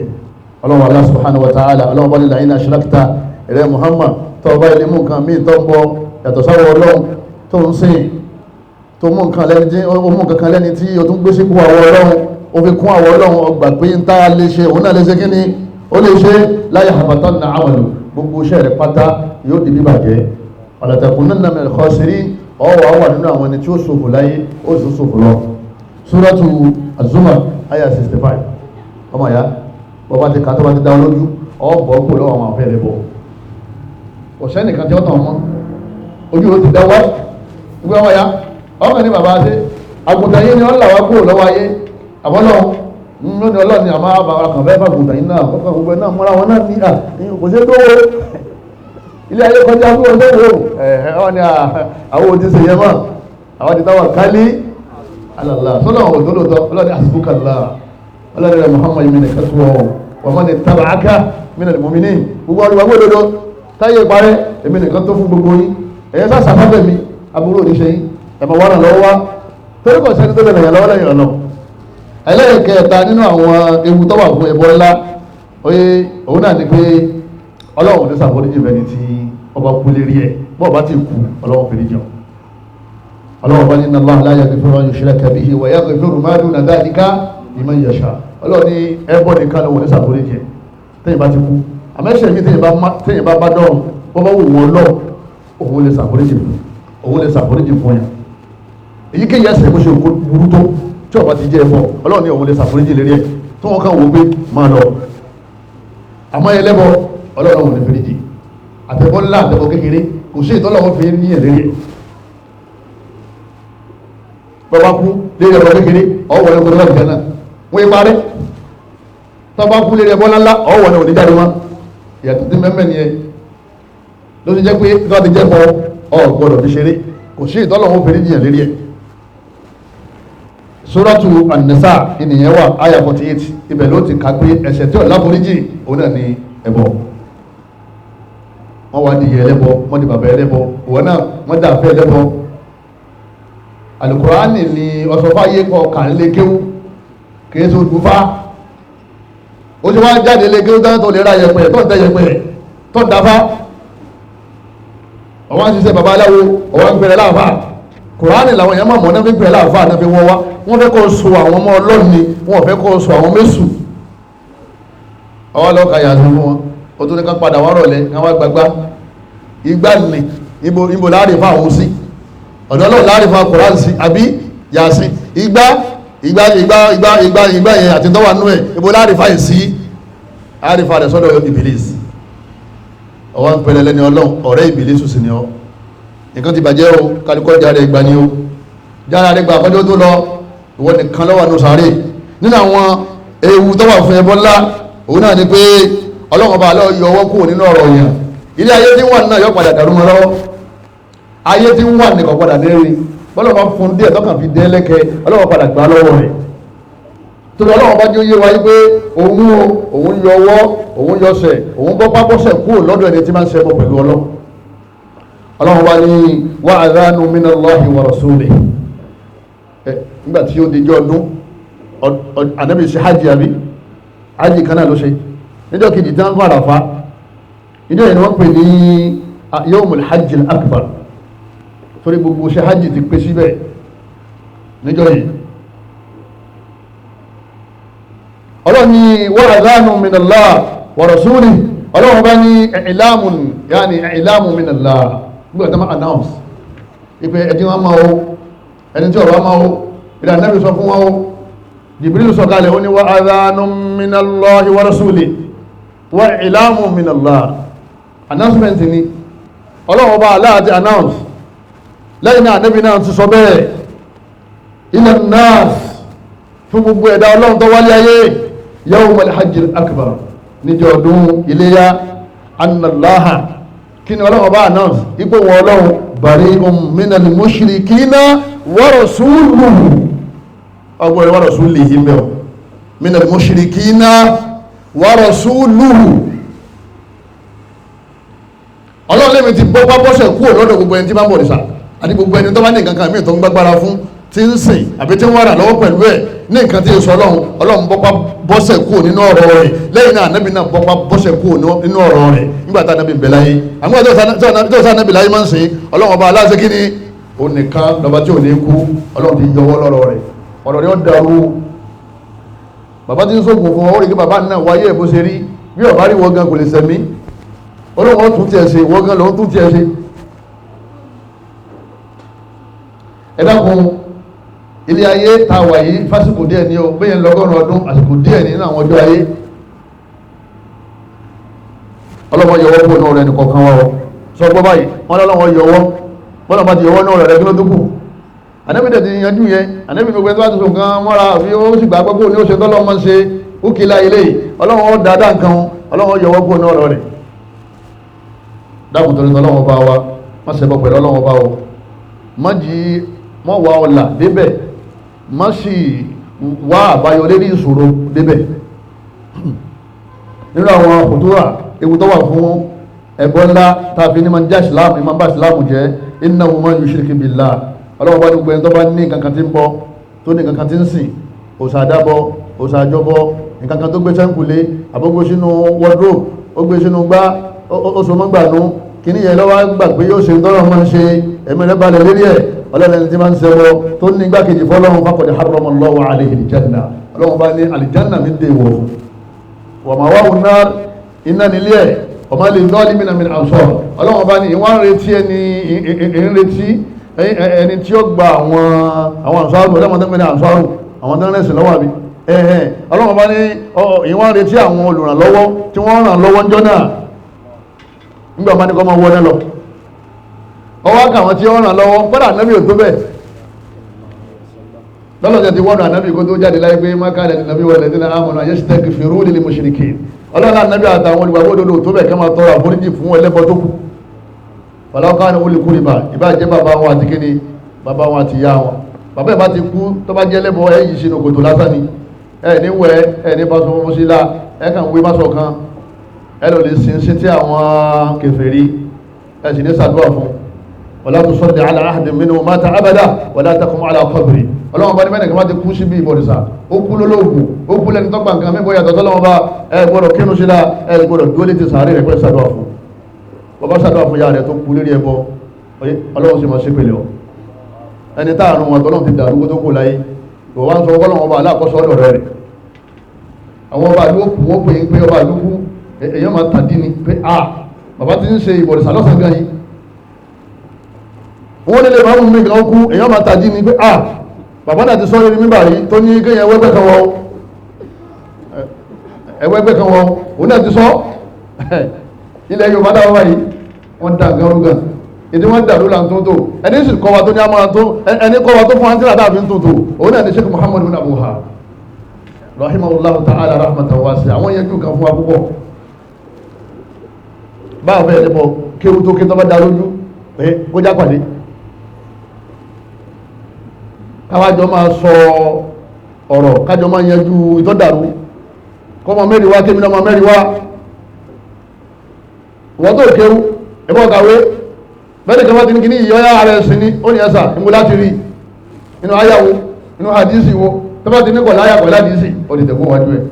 Ọlọ́run Allah subhanahu wa ta'ala, ọlọ́run bá nílà iná ṣílákítà rẹ̀ Muhammad, tó bá ilé mú nǹkan míì tó ń bọ yàtọ̀ sáwọ ọlọ́run tó ń sìn, tó mú nǹkan lẹ́ni tí ó mú nǹkan kan lẹ́ni tí o tún gbé sípò àwọ ọlọ́run, ó fi kún àwọ ọlọ́run, ọgbà pé ń tá a lè ṣe òun náà lè ṣe kíni ó lè ṣe, la yahbatanna amalu, gbogbo iṣẹ́ rẹ̀ pátá yóò di bíbàjẹ́. Wala takunanna minal khasirin, ọwọ́ wà nínú àwọn ẹni tí ó ṣòfò láyé, ó sì ṣòfò lọ. Suratu Az-Zumar aya 65. Ọmọ ya bọ́bá ti kà tó bá ti dá lójú, ọ̀bọ̀ kò lọ́wọ́ àwọn afẹ́ rẹ̀ bọ̀. Ọ̀sẹ́ nìkan tí ó tàn mọ́ ojú ló ti dá wá gbé. Ọmọ ya ọmọ ní bàbá ṣe àgùntàn yìí ni ó là wá kúrò lọ́wọ́ ayé àbọ́lọ́ lónìí ọlọ́ọ̀ni, àmọ́ àkànfẹ́ fàgùntàn yìí náà kọ́kọ́ gbogbo náà mọ́ra wọn náà ní kò ṣe tó wo ilé ayé kọjá fún ọjọ́ wo ẹ̀ ọ́ ni àwọn òtí ṣe yẹn mọ́ àwọn ti táwọn kálí alàlá sọ́nà àwọn òdòdó ọlọ́ni àsìkúkàlá ọlọ́ni rẹ̀ Muhammad mi nìkan tó wọ̀ wọ́n mọ́ ni tabàáká mi nàlẹ́ mọ́mí ní gbogbo ọlọ́wà gbódòdó táyé parẹ́ èmi nìkan tó fún gbogbo yín, ẹ̀yẹ sá sàfáfẹ́ mi aburú oníṣẹ́ yín ẹ̀mọ̀ wà lọ́wọ́ wá torí kò sẹ́ni tó lè ràn lọ́wọ́ lẹ́yìn ọ̀nà. Ẹlẹ́ẹ̀kẹta nínú àwọn ewu tó wà fún ẹbọ ńlá, oye òun náà ni pé ọlọ́run ní ṣàforíjì fẹ́ni tí ọba kú lérí ẹ̀. Bọ́ọ̀ bá ti kú, ọlọ́run fèrè jẹun. Ọlọ́run bá ní inna Allaha la yaghfiru an yushraka bihi wa yaghfiru ma duna dhalika liman yasha. Ọlọ́run ní ẹbọ nìkan lòun ní ṣàforíjì ẹ̀ tẹ́yìn bá ti kú. Àmọ́ ẹ̀ṣẹ̀ mi tẹ́yìn bá bá dọ̀rùn, bọ́ bá wù wọ́n lọ, òun lè ṣàforíjì fún, òun lè ṣàforíjì fún yàn. Èyíkéyìí ẹ̀ṣẹ̀ bó ṣe kó burú tó, tí ó bá ti jẹ́ ẹbọ, ọlọ́run ní òun lè ṣàforíjì lérí ẹ̀, tí wọ́n kàn wò pé máa lọ. Àmọ́ ẹlẹ́bọ, ọlọ́run òun lè foríjì, àtẹ̀bọ́ ńlá àtẹ̀bọ́ kékeré, kò sí ìtọ́lọ́wọ́ fi ní ẹ̀ lérí ẹ̀. Bọ́bá kú lérí ẹbọ kékeré, ọwọ́ ní kòtò láti jẹ́nà wọ́n yí parẹ́. Tọ́ba kú lérí ẹbọ ńlá, ọwọ́ ní òní jáde wọn. Ìyàtọ̀ tí mẹ́mẹ́ ni ẹ ló ti jẹ́ pé tó ti jẹ́ bọ ọ gbọ́dọ̀ fi ṣeré, kò sí ìtọ́lọ́wọ́ fi ní ẹ̀ lérí ẹ̀. Suratu An-Nisa ìnìyẹn wà àyà 48, ibẹ̀ ló ti kà pé ẹ̀ṣẹ̀ tí ò láforíjì òun náà ni ẹbọ. Wọ́n wá di ìyá ẹlẹ́bọ, wọ́n di bàbá ẹlẹ́bọ, ìwọ náà wọ́n dà fẹ́ ẹlẹ́bọ. Alukurani ni ọ̀sọ̀fáyé kọ kà ń lé kéwú, kìí ṣe òdùfá. Ó ti wá jáde lé kéwú tán tó lè ra yẹpẹ̀ tó ń tẹ yẹpẹ̀ tó ń dáfá. Ọwọ́n ń ṣiṣẹ́ bàbá aláwo, ọwọ́n ń pẹ̀rẹ̀ láàfà. Kùránì làwọn èèyàn máa mọ̀ náà fi ń pẹ̀rẹ̀ láàfà náà fi wọ́n wá. Wọ́n fẹ́ kó so àwọn ọmọ ọlọ́run ni, wọ́n fẹ́ kó so àwọn mẹ́sù. Ọwọ́ lọ́ka yàtọ̀ fún wọn, ó tún ní ká padà wá rọ̀lẹ́ ká wá gbagbá. Igbá ni ibo láàrin fún àwọn sí ọ̀dọ́ náà láàrin fún Kùránì sí àbí yàsí igbá igbá igbá igbá igbá igbá yẹn àti tọ́wà nú ẹ̀ ibo láàrin fún àìsí láàrin fún àdẹ̀sọ́dọ̀ Ìbílísì. Ọwọ́ ń pẹ̀lẹ̀ lẹ́ni ọlọ́run, ọ̀rẹ́ Ìbílísì sì ni ọ́. Nǹkan ti bàjẹ́ o, kálukọ́ jáde ìgbà ni o, jáde ìgbà àkọ́jọ́ tó lọ, ìwọ nìkan ló wà nù sàárè. Nínú àwọn ewu tó wà fún ẹbọ ńlá, òun náà ni pé ọlọ́run ọba àlọ́ yọ ọwọ́ kúrò nínú ọ̀rọ̀ yẹn. Ilé ayé tí wà náà yọ padà dàrú mọ́ lọ́wọ́. Ayé tí wà nìkan padà lérí, bọ́lá bá fún díẹ̀ tọ́kàn fi dé lẹ́kẹ́, ọlọ́wọ́ padà gbà lọ́wọ́ rẹ̀. Torí ọlọ́wọ́ bá jẹ́ oyé wa yí pé òun o, òun yọ ọwọ́, òun yọsẹ̀, òun bọ́ pápọ́sẹ̀ kúrò lọ́dọ̀ ẹni tí máa ń ṣẹbọ pẹ̀lú ọlọ́. Ọlọ́wọ́ bá ní wa adhanu minallahi wa rasulihi. Nígbà tí ó dijọ́ ọdún, ànábì ṣe hajj àbí hajj kan náà ló ṣe níjọ́ kejì tí wọ́n kọ́ àràfá. Níjọ́ yẹn ni wọ́n pè ní yawmul hajj al-akbar, torí gbogbo ṣe hajj ti pé síbẹ̀ níjọ́ yìí. Ọlọ́run ní wa adhanu minallah wa rasulihi. Ọlọ́run bá ní i'lamun, yani i'lamun minallah, nígbà tó máa announce ìpè ẹni wọn máa o, ẹni tí ọ̀rọ̀ máa o, ìlànà Ànábì sọ fún wọn o. Jibril sọ̀kalẹ̀ ó ní wa adhanu minallahi wa rasulihi wa i'lamun minallah. Announcement ni ọlọ́run bá aláàtí announce. Lẹ́yìn náà Ànábì náà ti sọ bẹ́ẹ̀ ila an-nas fún gbogbo ẹ̀dá ọlọ́run tó wálé ayé yawm al-hajj al-akbar níjọ́ ọdún iléyá annallaha kí ni ọlọ́run bá announce ipò wọn ọlọ́run bari'un minal mushrikina wa rasuluhu ọgbọ́n wa rasulihi mẹ́ọ̀ minal mushrikina wa rasuluhu. Ọlọ́run lèmi ti bọ́ bá bọ́sẹ̀ kúrò lọ́dọ̀ gbogbo ẹni tí bá ń bọ̀ nìsa àti gbogbo ẹni tó bá ní nǹkan kan míì tó ń gbàgbára fún tí ń sìn àbí tí ń wàrà lọ́wọ́ pẹ̀lú ẹ̀ ní nǹkan tí ń sọ ọlọ́run ọlọ́run bọ́pá bọ́sẹ̀ kúrò nínú ọ̀rọ̀ rẹ̀. Lẹ́yìn náà anábì náà bọ́pá bọ́sẹ̀ kúrò nínú ọ̀rọ̀ rẹ̀ nígbà tá anábì ń bẹ láyé. Àmọ́ tó sá anábì láyé máa ń sìn ọlọ́run ọba aláṣẹ kí ni ó nìkan lọ́ba tí ò ní kú ọlọ́run ti yọwọ́ lọ́rọ̀ rẹ̀ ọ̀rọ̀ rẹ̀ ó dàrú. Bàbá tí ń sógun fún ọ ó rí kí bàbá náà wáyé ẹ̀ bó ṣe rí bí ọ̀bá rí wọ́n gan kò lè sẹ̀mí olóhùn ó tún tiẹ̀ ṣe wọ́n gan lòún tún tiẹ̀ ṣe. Ẹ dákun ilé ayé ta wà yìí fásitì díẹ̀ ní o bẹ́yẹn lọ́gọ́rùn ọdún àsìkò díẹ̀ nínú àwọn ọjọ́ ayé. Ọlọ́wọ́ yọwọ́ kó náà rẹ̀ nìkọ̀ọ̀kan wa o sọ gbọ́ báyìí wọ́n lọ́wọ́ yọwọ́ bọ́lá bá ti yọwọ́ náà rẹ̀ kí ló dúkù. Ànábì dẹ̀ ti yanjú yẹn ànábì gbogbo ẹni tó bá ti sọ nǹkan mọ́ra àfi ó sì gbàgbọ́ kó ní ó ṣe tọ́lọ́ máa ń ṣe ó kì í la ilé yìí ọlọ́wọ́ ó dáadáa nǹkan ọlọ́wọ́ yọwọ́ kó náà rẹ̀. Dákun torí tọ́lọ́wọ́ bá wa má ṣe bọ́ pẹ̀lú ọlọ́wọ́ bá o má jí mọ́ wá ọ̀là débẹ̀ má sì wá àbáyọ lérí ìṣòro débẹ̀. Nínú àwọn kòtúrà ewu tó wà fún ẹbọ ńlá tàbí ní máa ń já ìsìláàmù ní máa ń bá ìsìláàmù jẹ́ innahu man yushrik billah ọlọ́wọ́ bá ní gbogbo ẹni tó bá ní nǹkan kan tí ń bọ tó ní nǹkan kan tí ń sìn òòṣà àdábọ òòṣà àjọbọ nǹkan kan tó gbé sẹ́ńkùlé àbógbé sínú wardrobe ó gbé sínú gbá ó so mọ́gbànú kíní yẹn lọ́wọ́ gbà pé yóò ṣe ń tọ́lọ́ máa ń ṣe ẹ̀mí rẹ̀ balẹ̀ lérí ẹ̀ ọlọ́run ẹni tí máa ń ṣẹbọ tó ní igbákejì fọlọ́run faqad harrama Allahu alayhi al-janna ọlọ́run bá ní àlìjánà mi dé wọ̀ fún wa ma'wahu an-nar iná nílé ẹ̀ wa ma lil-zalimina min ansar ọlọ́run bá ní ìwọ́n ń retí ẹni ń retí ẹni tí ó gba àwọn ànsárù ọlọ́run tó ń pè ní ànsárù àwọn tó ń rẹ̀sìn lọ́wọ́ àbí ọlọ́run bá ní ìwọ́n ń retí àwọn olùrànlọ́wọ́ tí wọ́n ràn lọ́wọ́ ńjọ́ náà nígbà máa ní kọ́ máa wọlé lọ ọwọ́ àkàwọn tí ó ràn lọ́wọ́ kọ́dà ànábì ò tó bẹ́ẹ̀ lọ́lọ́sẹ̀ ti wọ́n ànábì kó tó jáde láyé pé mákàlẹ̀ ní nàbí wọlé nínú àmọ́nà yastaghfiru lil mushrikin ọlọ́run ànábì àtàwọn olùgbàgbọ́ òdodo tó bẹ́ẹ̀ ká máa tọrọ àforíjì fún ẹlẹ́bọ tó kù fọlọ́kàn ní olùkúrìbà ìbá jẹ́ bàbá wọn àti kíni bàbá wọn àti ìyá wọn bàbá ìbá ti kú tó bá jẹ́ ẹlẹ́bọ ẹ̀ yìí sínú kòtò lásán ni ẹ̀ ní wẹ̀ ẹ̀ ní bá sọ fún sí la ẹ̀ kàn wé bá sọ kan ẹ lọ lè sin sí tí àwọn kèfèrí ẹ sì ní sàdúrà fún wala tusalli ala ahadin minhum mata abada wala taqum ala qabri ọlọ́wọ́n bá ní mẹ́rin kan bá ti kú síbi ìbọ̀rìṣà ó kú lólóògùn ó kú lẹ́ni tọ́gbà nǹkan mẹ́bọ̀ yàtọ̀ tọ́lọ́wọ́n bá ẹ gbọ́dọ̀ kírun sí la ẹ gbọ́dọ̀ dúró létí sàárè rẹ̀ pẹ́ sàdúrà fún bàbá sàdúrà fún ya rẹ̀ tó kú lérí ẹbọ ọlọ́wọ́n sì máa ṣe pèlè ọ ẹni táàrùn wọn tọ́lọ́wọ́n ti dàrú kó tó kù láyé ìwọ wá ń sọ ọlọ́wọ́n bá aláàkọ́sọ́ ọ̀dọ̀ rẹ̀ àwọn ọba àdúgbò kù wọ́n pè é pé ọba àdúgbò èyàn máa tàdí ni pé a bàbá ti ń ṣe ìbọ̀rìṣà lọ́sàn gan yìí wọ́n nílé máa mú mi gan kú èyàn máa tàdí ni pé a bàbá náà ti sọ lórí mímbà yìí tó ní kéèyàn ẹwẹ́gbẹ́ kan wọ ẹwẹ́gbẹ́ kan wọ òun náà ti sọ ilẹ̀ Yorùbá dáwọ́ báyìí wọ́n dà gan rúgàn èdè wọ́n dàrú là ń tó tó ẹni sì kọ́ wa tó ní amára tó ẹni kọ́ wa tó fún àǹtí àdáàfin tó tó òun náà ní Sheikh Muhammad bin Abdul Wahhab rahimahullahu ta'ala rahmatan wasi'a àwọn yẹn jù kan fún wa púpọ̀ báwo bẹ́ẹ̀ lẹ́bọ̀ kéwú tó ké tó bá da lójú pé kó já pàdé káwájọ máa sọ ọ̀rọ̀ kájọ máa yanjú ìtọ́dàrú kọ́mọ mẹ́rin wá kémi lọ́mọ mẹ́rin wá wọ́n tó kéwú ẹ̀bọ́ kàwé bẹ́ẹ̀ ni kí wọ́n ti ní kíní ìyọ́yá ara ẹ̀sìn ní ó ní ẹ̀sà ìmú láti rí inú ayáwo inú hadisi wo tó bá ti ní kọ̀lá ayà kọ̀lá hadisi ó ti tẹ̀kọ́ wájú ẹ̀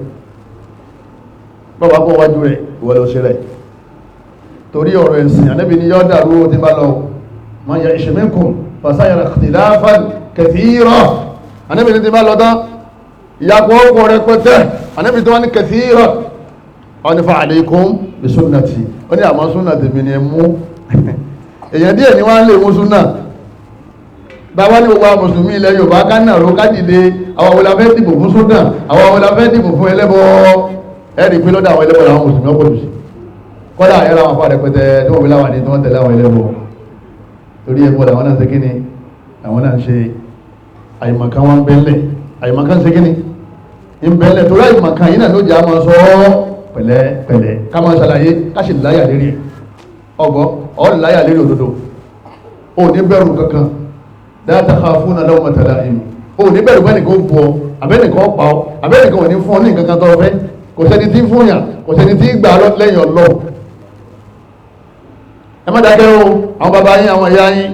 bọ́wá kọ́ wájú rẹ̀ ìwọ ló ṣe rẹ̀ torí ọ̀rọ̀ ẹ̀sìn ànábì ni yọ́ dàrú ó ti bá lọ man ya'ish minkum fasayara ikhtilafan kathira ànábì ni ti bá lọ tán ìyàpọ̀ ọkọ̀ rẹpẹtẹ ànábì tó wá ní kathira wọ́n ní fa alaykum bi sunnati ó ní àmọ́ súnà tèmi ni ẹ mú èèyàn díẹ̀ ni wọ́n lè mú súnà bàbá ní gbogbo àwọn mùsùlùmí ilẹ̀ Yorùbá ká náà ló ká dìde àwọn àwọn la fẹ́ dìbò fún súnà àwọn àwọn la fẹ́ dìbò fún ẹlẹ́bọ ẹ̀rí pé lọ́dọ̀ àwọn ẹlẹ́bọ làwọn mùsùlùmí ọ̀pọ̀ jù sí kọ́dà ẹ̀rọ àwọn afọ rẹpẹtẹ tí wọ́n fi láwà ní tí wọ́n tẹ̀lé àwọn ẹlẹ́bọ torí ẹbọ làwọn náà ń ṣe kíni àwọn náà ń ṣe. Àìmọ̀kan wọn bẹ́lẹ̀, àìmọ̀kan ṣe kíni ń bẹ́lẹ̀, torí àìmọ̀kan yìí náà ló jẹ́ àmọ́ sọ ọ́ pẹ̀lẹ́pẹ̀lẹ́, ká máa ṣàlàyé, ká sì láyà lérí ẹ̀. Ọgbọ́ ọ̀ láyà lérí òdodo, ò ní bẹ̀rù kankan. La takhafuna lawmata la'im, ò ní bẹ̀rù bẹ́ẹ̀ nìkan ó bu ọ, àbẹ́nìkan ó pa ọ, àbẹ́nìkan ò ní fún ọ ní nǹkan kan tó fẹ́. Kò sẹ́ni tí ń fún yàn, kò sẹ́ni tí ń gbà lẹ́yìn Ọlọ́run. Ẹ má dákẹ́ o. Àwọn bàbá yín, àwọn ìyá yín,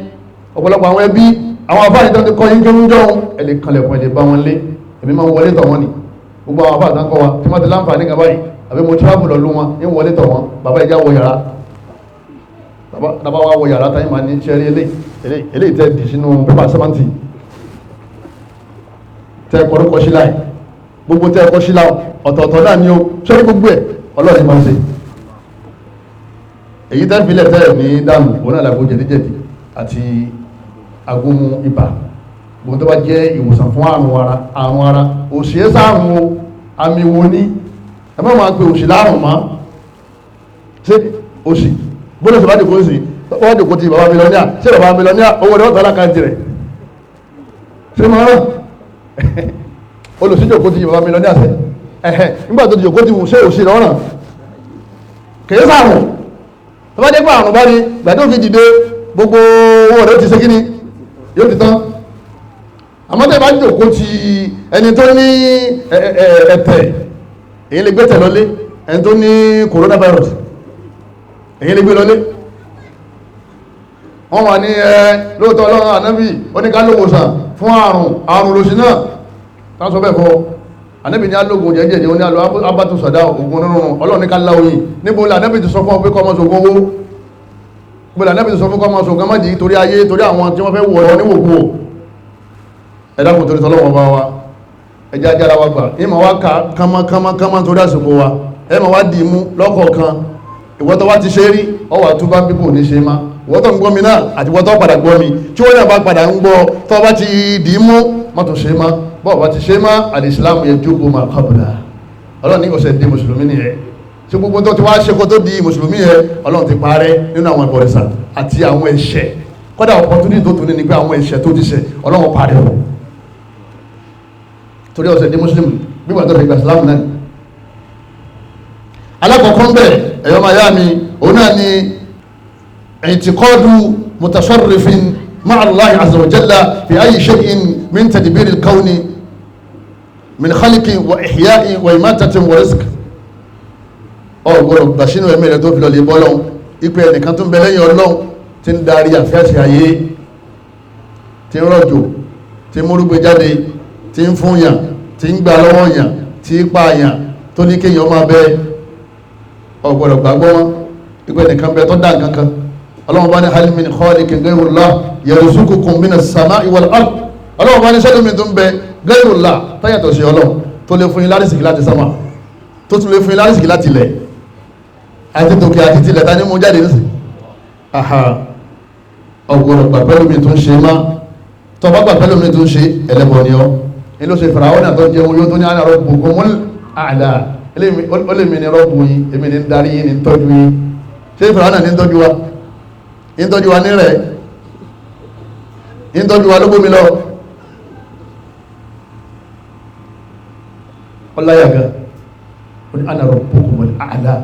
ọ̀pọ̀lọpọ̀ àwọn ẹbí, àwọn afáàní tó ti kọ́ yín kéwú jọ́hún, ẹ lè kanlẹ̀kùn, ẹ lè bá wọn lé. Èmi máa ń wọlé tọ̀ wọ́n ni. Gbogbo àwọn afáàní tó ń kọ́ wa tí wọ́n ti láǹfààní kan báyìí, àbí mo travel lọ lú wọn, ń wọlé tọ̀ wọ́n. Bàbá ìjà wọ yàrá, bàbá wa wọ yàrá táyì máa ní sẹ́rí eléyìí tẹ́ dì sínú pépà sẹ́mẹ́ǹtì tẹ́ kọ́rọ́kọ́ sí láì, gbogbo tẹ́ kọ́ sí láì ọ̀tọ̀ọ̀tọ̀ náà ni ó sọ́rí gbogbo ẹ̀ Ọlọ́run máa ń ṣe. Èyí tẹ́ filẹ̀ tẹ́ ní dànù òun náà làgbo jẹ̀díjẹ̀dí àti agúnmu ibà, gbogbo tó bá jẹ́ ìwòsàn fún àrùn ara. Àrùn ara òṣì é sáàrùn o, àmì wo ni ẹ má máa pe òṣì lárùn mọ́. Ṣé òṣì bólú ṣe bá dìkó sí wọ́n dìkó ti bàbá mílíọ̀nìà? Ṣé bàbá mílíọ̀nìà owó rẹ̀ wọ́n tọ́lá kan tirẹ̀ ṣé máa rán olùsíjòkó ti bàbá mílíọ̀nìà ṣe ẹ̀hẹ̀ nígbà tó ti jòkó ti wù ṣé òṣì lọ́ràn kìí sàrùn? Tó bá dé pé àrùn bá ní ìgbà tó fi dìde gbogbo owó rẹ̀ ó ti ṣe kíni, yóò ti tán. Àmọ́ tẹ́ bá jòkó ti ẹni tó ní ẹ̀tẹ̀, èyí lè gbé tẹ̀ lọlé. Ẹni tó ní coronavirus, èyí lè gbé lọlé. Wọ́n wà ní ẹ lóòótọ́ Ọlọ́run ànábì oníkálòwòsàn fún àrùn, àrùn lòsì náà tá sọ bẹ́ẹ̀ fọ́. Ànábì ní alógun jẹ́jẹ́ ní alọ́ abátúnṣàdá ogun nínú Ọlọ́run ní ká lá oyin. Níbo la ànábì ti sọ fún ọ pé kọ́ ọmọ sògùn owó? Níbo la ànábì ti sọ fún kọ́ ọmọ sògùn ọmọdé torí ayé, torí àwọn tí wọ́n fẹ́ wọ̀ ọ́ níwòkú o? Ẹ dákun torí tọ́lọ́wọ́ bá wa, ẹ jẹ́ ajára wa gbà. Ìmọ̀ wa ká kánmọ́ kánmọ́ kánmọ́ torí àsìkò wa. Ẹ mọ̀ wá dì í mú lọ́kọ̀ọ̀kan. Ìwọ tó wá ti ṣe rí ọwọ́ àtúbá bíbò ní ṣe má. Ìwọ tó ń gbọ́ mi náà àti ìwọ tó padà gbọ́ mi tí wọ́n náà bá padà ń gbọ́, tó bá ti dì í mú má tó ṣe má. Bọ́ọ̀ bá ti ṣe má, alìsílámù yẹ jókòó máa kábùdà. Ọlọ́run ní ọ̀sẹ̀ di mùsùlùmí nìyẹn. Tí gbogbo tó ti wá ṣe kó tó di mùsùlùmí yẹn, Ọlọ́run ti parẹ́ nínú àwọn ìbọ̀rìṣà àti àwọn ẹ̀ṣẹ̀. Kódà opportunity tó tún ní ni pé àwọn ẹ̀ṣẹ̀ tó ti ṣẹ̀ Ọlọ́run parẹ́ o, torí ọ̀sẹ̀ di mùsùlùmí gbígbà tó fi gbà sílámù náà. Alákọ̀ọ́kọ́ ń bẹ̀, ẹ̀yọ́ máa yá mi, òun náà ni i'tiqadu mutasarrifin ma'a Allahi azza wa jalla fi ayyi shay'in min tadbiri al-kawni min khalqin wa ihya'in wa imatatin wa rizq. Ọ gbọ́dọ̀ gbà sínú ẹ̀mí rẹ̀ tó fi lọ lè bọ́ lọ́hùn ipe ẹnìkan tó ń bẹ lẹ́yìn Ọlọ́hun tí ń darí àfẹ́sì ayé, tí ń rọ̀jò, tí ń múrúgbé jáde, tí ń fún yàn, tí ń gbà lọ́wọ́ yàn, tí ń pa yàn, tó ní kéèyàn máa bẹ. Ọ gbọ́dọ̀ gbàgbọ́ wọn ipe ẹnìkan bẹ tó dá nǹkan kan. Ọlọ́run bá ní hal min khaliqin ghayrullah yarzuqukum minas sama'i wal ard. Ọlọ́run bá ní sẹ́dọ̀mí mi tó ń bẹ ghayrullah táyàtọ̀ sí Ọlọ́run tó lè fún yín lárísìkí láti sámà, tó tún lè fún yín lárísìkí láti ilẹ̀ àti tòkè àti tilẹ̀, ta ní mú jáde nísì. Ọ̀gbọ̀rọ̀ gbà pẹ́lú mi tó ń ṣe má. Tó bá gbà pẹ́lú mi tó ń ṣe, ẹlẹ́bọ ni ọ́. Ní ló ṣe Fáráò náà tó jẹun yóò tó ní ana rabbukumul a'la, ó lè mi ní rọ́bù yín, èmi ní darí yín, ní tọ́jú yín. Ṣé Fáráò náà ní tọ́jú wa? Ní tọ́jú wa nírẹ̀, ní tọ́jú wa ló gbómi lọ. Ọláyàgá ó ní ana rabbukumul a'la,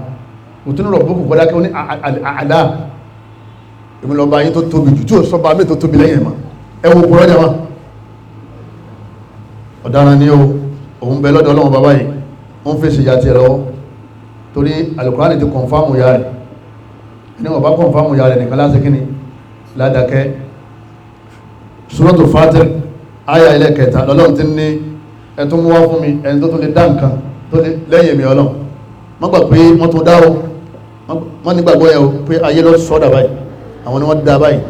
òtún rọ̀bùkù kọ́dá kí ó ní àlá, èmi lọ́ba yín tó tóbi jù tí ó sọba mí tó tóbi lẹ́yìn ẹ̀mà. Ẹ wo kúrọ́ jẹ́ wọn ọ̀daràn ni ó òun bẹ lọ́dọ̀ Ọlọ́run bàbá yìí, ó ń fèsì ìyá tiẹ̀ lọ́wọ́ torí Al-Qur'ani ti kọ̀nfàmù ya rẹ̀. Ní wọ́n bá kọ̀nfàmù ya rẹ̀ nìkan láti kíni ládàkẹ́. Suratu Fatir àyà ilẹ̀ kẹta lọ́lọ́run ti ní ẹtún mú wá fún mi ẹni tó tún lè dá nǹkan tó lè lẹ́yìn èmi Ọlọ́run. Wọ́n gbà pé wọ́n tún dá o, wọ́n nígbàgbọ́ yẹn o pé ayé ló sọ dà báyìí, àwọn ni wọ́n dá báyìí.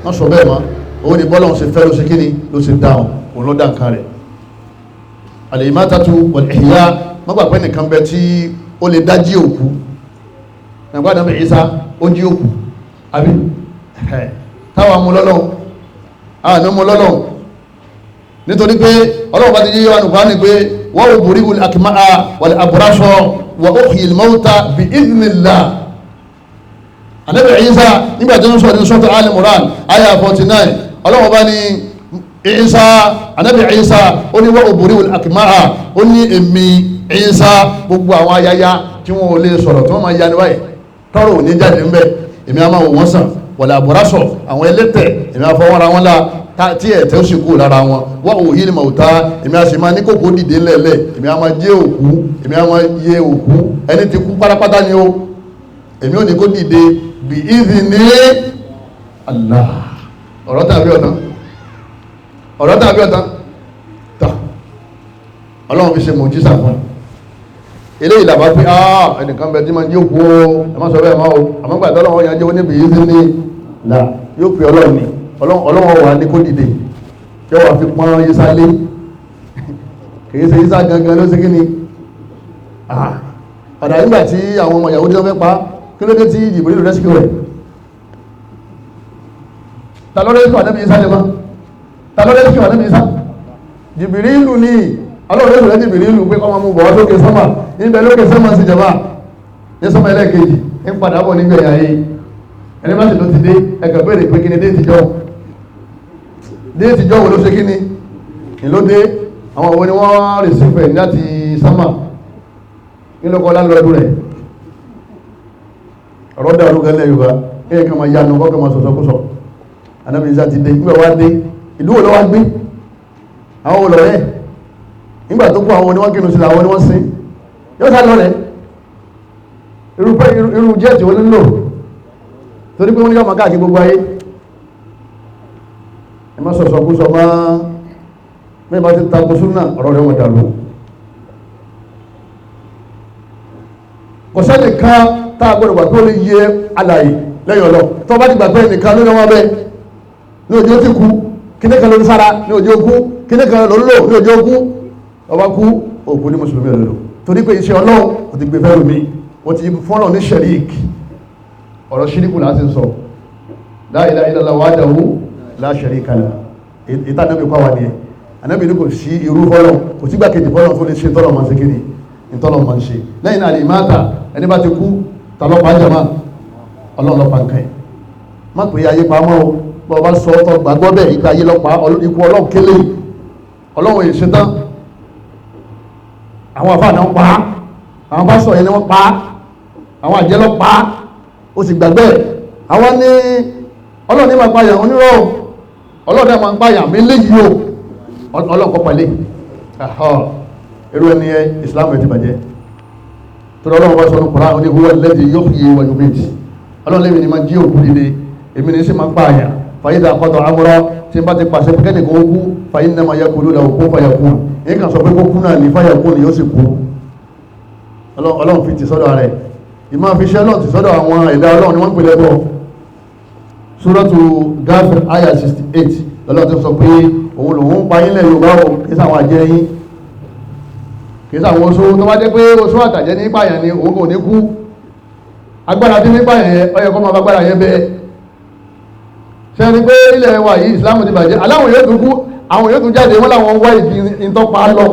Wọ́n sọ bẹ́ẹ̀ mọ́ òun ni bọ́lá òun ṣe fẹ́ ló ṣe kíni ló ṣe dá òun, òun ló dá nǹkan rẹ̀. Al-imatatu wal-ihya, wọ́n gbà pé nìkan bẹ tí ó lè dá jí òkú. Nàgbà dàbí Ìsá ó jí òkú àbí táwọn mú lọ́lọ́run, àwọn mú lọ́lọ́run nítorí pé Ọlọ́run bá ti yí wa nùkọ́ ni pé wọ́n ò borí al-akma'a wal-abrasa wa uhyi al-mawta bi idhnillah. Ànábì Ìsá nígbà tí wọ́n sọ ní sọ́tọ̀ Al-Imran àyà 49, Ọlọ́run bá ní Ìsá, anabi Ìsá, ó ní wọ́n òbúrí àkìmáà, ó ní èmi Ìsá gbogbo àwọn ayaya tí wọn ò lè sọ̀rọ̀ tí wọ́n máa yanu báyìí tọrọ ò ní jáde ńbẹ, èmi á máa wò wọ́n sàn. Wọ̀lẹ̀ àbúrásọ̀ àwọn ẹlẹ́tẹ̀, èmi á fọwọ́ra wọn la tí ẹ̀tẹ́ ó sì kú lára wọn. Wọ́n ò yí ni màwùtá, èmi á sì máa ní kókó dìde lẹ́lẹ̀, èmi á máa jẹ́ òkú, èmi á máa yẹ òkú ẹni tí kú pátápátá ni ó, èmi ò ní kó dìde bí ìdí ní Allah. Ọ̀rọ̀ tàbí ọ̀tán, ọ̀rọ̀ tàbí ọ̀tán tà, ọlọ́run fi ṣe mọ̀jísà fún un. Eléyìí làbá pé ẹnìkan bẹ tí máa ń jí òkú o, ẹ má sọ bẹ́ẹ̀ má o. Àmọ́ gbàdá ọlọ́run yẹn jẹ́ oníbi yìí sí ní là yóò pè ọlọ́run ni, ọlọ́run wà ní kó dìde, yóò wà fi pọ́n Ìsá lé. Kìí ṣe Ìsá gangan ló ṣe kí ni ọ̀dà nígbà tí àwọn ọmọ Yahudi wọ́n fẹ́ pa, kí ló dé tí Jibril rẹ́síkì rẹ̀? Ta ló rẹ́síkì ànábì Ìsá lè mọ́? Ta ló rẹ́síkì ànábì Ìsá? Jibrilu ni. Ọlọ́run ló sọ̀rọ̀ Jibrilu pé kọ́ máa mú bọ̀ wá sókè sánmà, níbẹ̀ lókè sánmà sí jọba ní sánmà ẹlẹ́ẹ̀kejì ń padà bọ̀ nígbẹ̀ yà yìí. Ẹni bá sì ló ti dé, ẹ̀kẹ́ béèrè pé kí ni déètì jọ, déètì jọ wo ló ṣe kí ni ìló dé? Àwọn òwe ni wọ́n rìsífẹ̀ láti sánmà kí ló kọ́ lálọ́ọ̀dún rẹ̀? Ọ̀rọ̀ dàrú gẹ́lẹ́ Yorùbá, kéèyàn kan máa yanu kọ́ kan máa sọ̀sọ́kúsọ. Ànábì Ìsá ti dé, nígbà wá dé ìlú wo ló wá gbé? Àwọn wo lọ̀rẹ́? Nígbà tó kú àwọn ni wọ́n kírun sí, àwọn ni wọ́n sin, yóò sá lọ́rẹ́. Irú jẹ́ẹ̀tì wo ló ń lò? Torí pé wọ́n ní yọ́ máa káàkiri gbogbo ayé. Ẹ má sọ̀sọ̀kúsọ máa mẹ́rin bá ti takò súnà, ọ̀rọ̀ rẹ̀ wọ́n dàrú. Kò sẹ́ni kan tá a gbọ́dọ̀ gbà pé ó lè yẹ alàyè lẹ́yìn ọlọ́. Tó bá ti gbà pé ẹnìkan ló ní wọn bẹ́ẹ̀ ní òjò ti kú, kíní kan ló ní sára ní òjò kú, kíní kan ló ń lò ní òjò kú, ọba kú òkú ní mùsùlùmí rẹ̀ lò, torí pé iṣẹ́ ọlọ́run kò ti gbé fẹ́ lómi, ó ti fọ́nà ní ṣẹ̀rík. Ọ̀rọ̀ ṣíríkù láti sọ la ilaha illallah wahdahu la sharika lah, ìta anábì kọ́ wa nìyẹn. Anábì ní kò sí irú fọ́lọ̀, kò sígbà kejì fọ́lọ̀ tó lè ṣe tọ́lọ̀ máa ń ṣe kiri ìtọ́lọ̀ máa ń ṣe. Lẹ́yìn náà àlìmáta, ẹni bá ti kú tàlọ́pàá jama, ọlọ́run lọ́pàá nǹkan ẹ̀. Má pè é ayé pamọ́ o, bọ́ ọba sọ ọ́ gbàgbọ́ bẹ́ẹ̀ ikú ayé lọ́pàá, ikú ọlọ́run kélé, ọlọ́run èyí ṣetán. Àwọn àfáà náà pa á, àwọn pásítọ̀ yẹn ni wọ́n pa á, àwọn àjẹ́ lọ́ pa á, ó sì gbàgbẹ́. Àwọn ní ọlọ́run ní máa pààyàn onírọ̀ o, ọlọ́run náà máa ń pààyàn mí léyìí o, ọlọ́run kọ́ pẹ̀lẹ́ irú ẹni ẹ Islam ẹ ti bàjẹ́. Torí ọlọ́run bá sọ ní Kùránì, ní huwa alladhi yuhyi wa yumiit, ọlọ́run lèmi ni máa jí òkú dìde, èmi ni sì máa ń pààyàn. Fàyídà qada amra, tí n bá ti pàṣẹ pé kẹ́nìkan ó kú, fa innama yaqulu lahu kun fayakun, èyí kan sọ pé kó kú náà ní fayakun ni yóò sì kú. Ọlọ́run fi ti sọ́dọ̀ rẹ̀, ìmọ̀ fi ṣẹ́ ọlọ́run ti sọ́dọ̀ àwọn ẹ̀dá ọlọ́run ni wọ́n ń pè lẹ́bọ̀. Suratu Ghafir aya 68 lọ́lọ́run ti sọ pé òun lòun pa yín lẹ̀ Yorùbá o, kì í sáwọn àjẹ́ yín, kì í sáwọn oṣó. Tó bá jẹ́ pé oṣó àtàjẹ́ ní pààyàn ni òun kò ní kú. Agbára tí ní pààyàn yẹn, ó yẹ kó máa bá agbára yẹn bẹ́ẹ̀. Ṣe ni pé ilẹ̀ wa yìí Islam ti bàjẹ́, aláwọn yóò tún kú, àwọn yóò tún jáde, wọ́n láwọn wá ìdí ìtọ́pa lọ.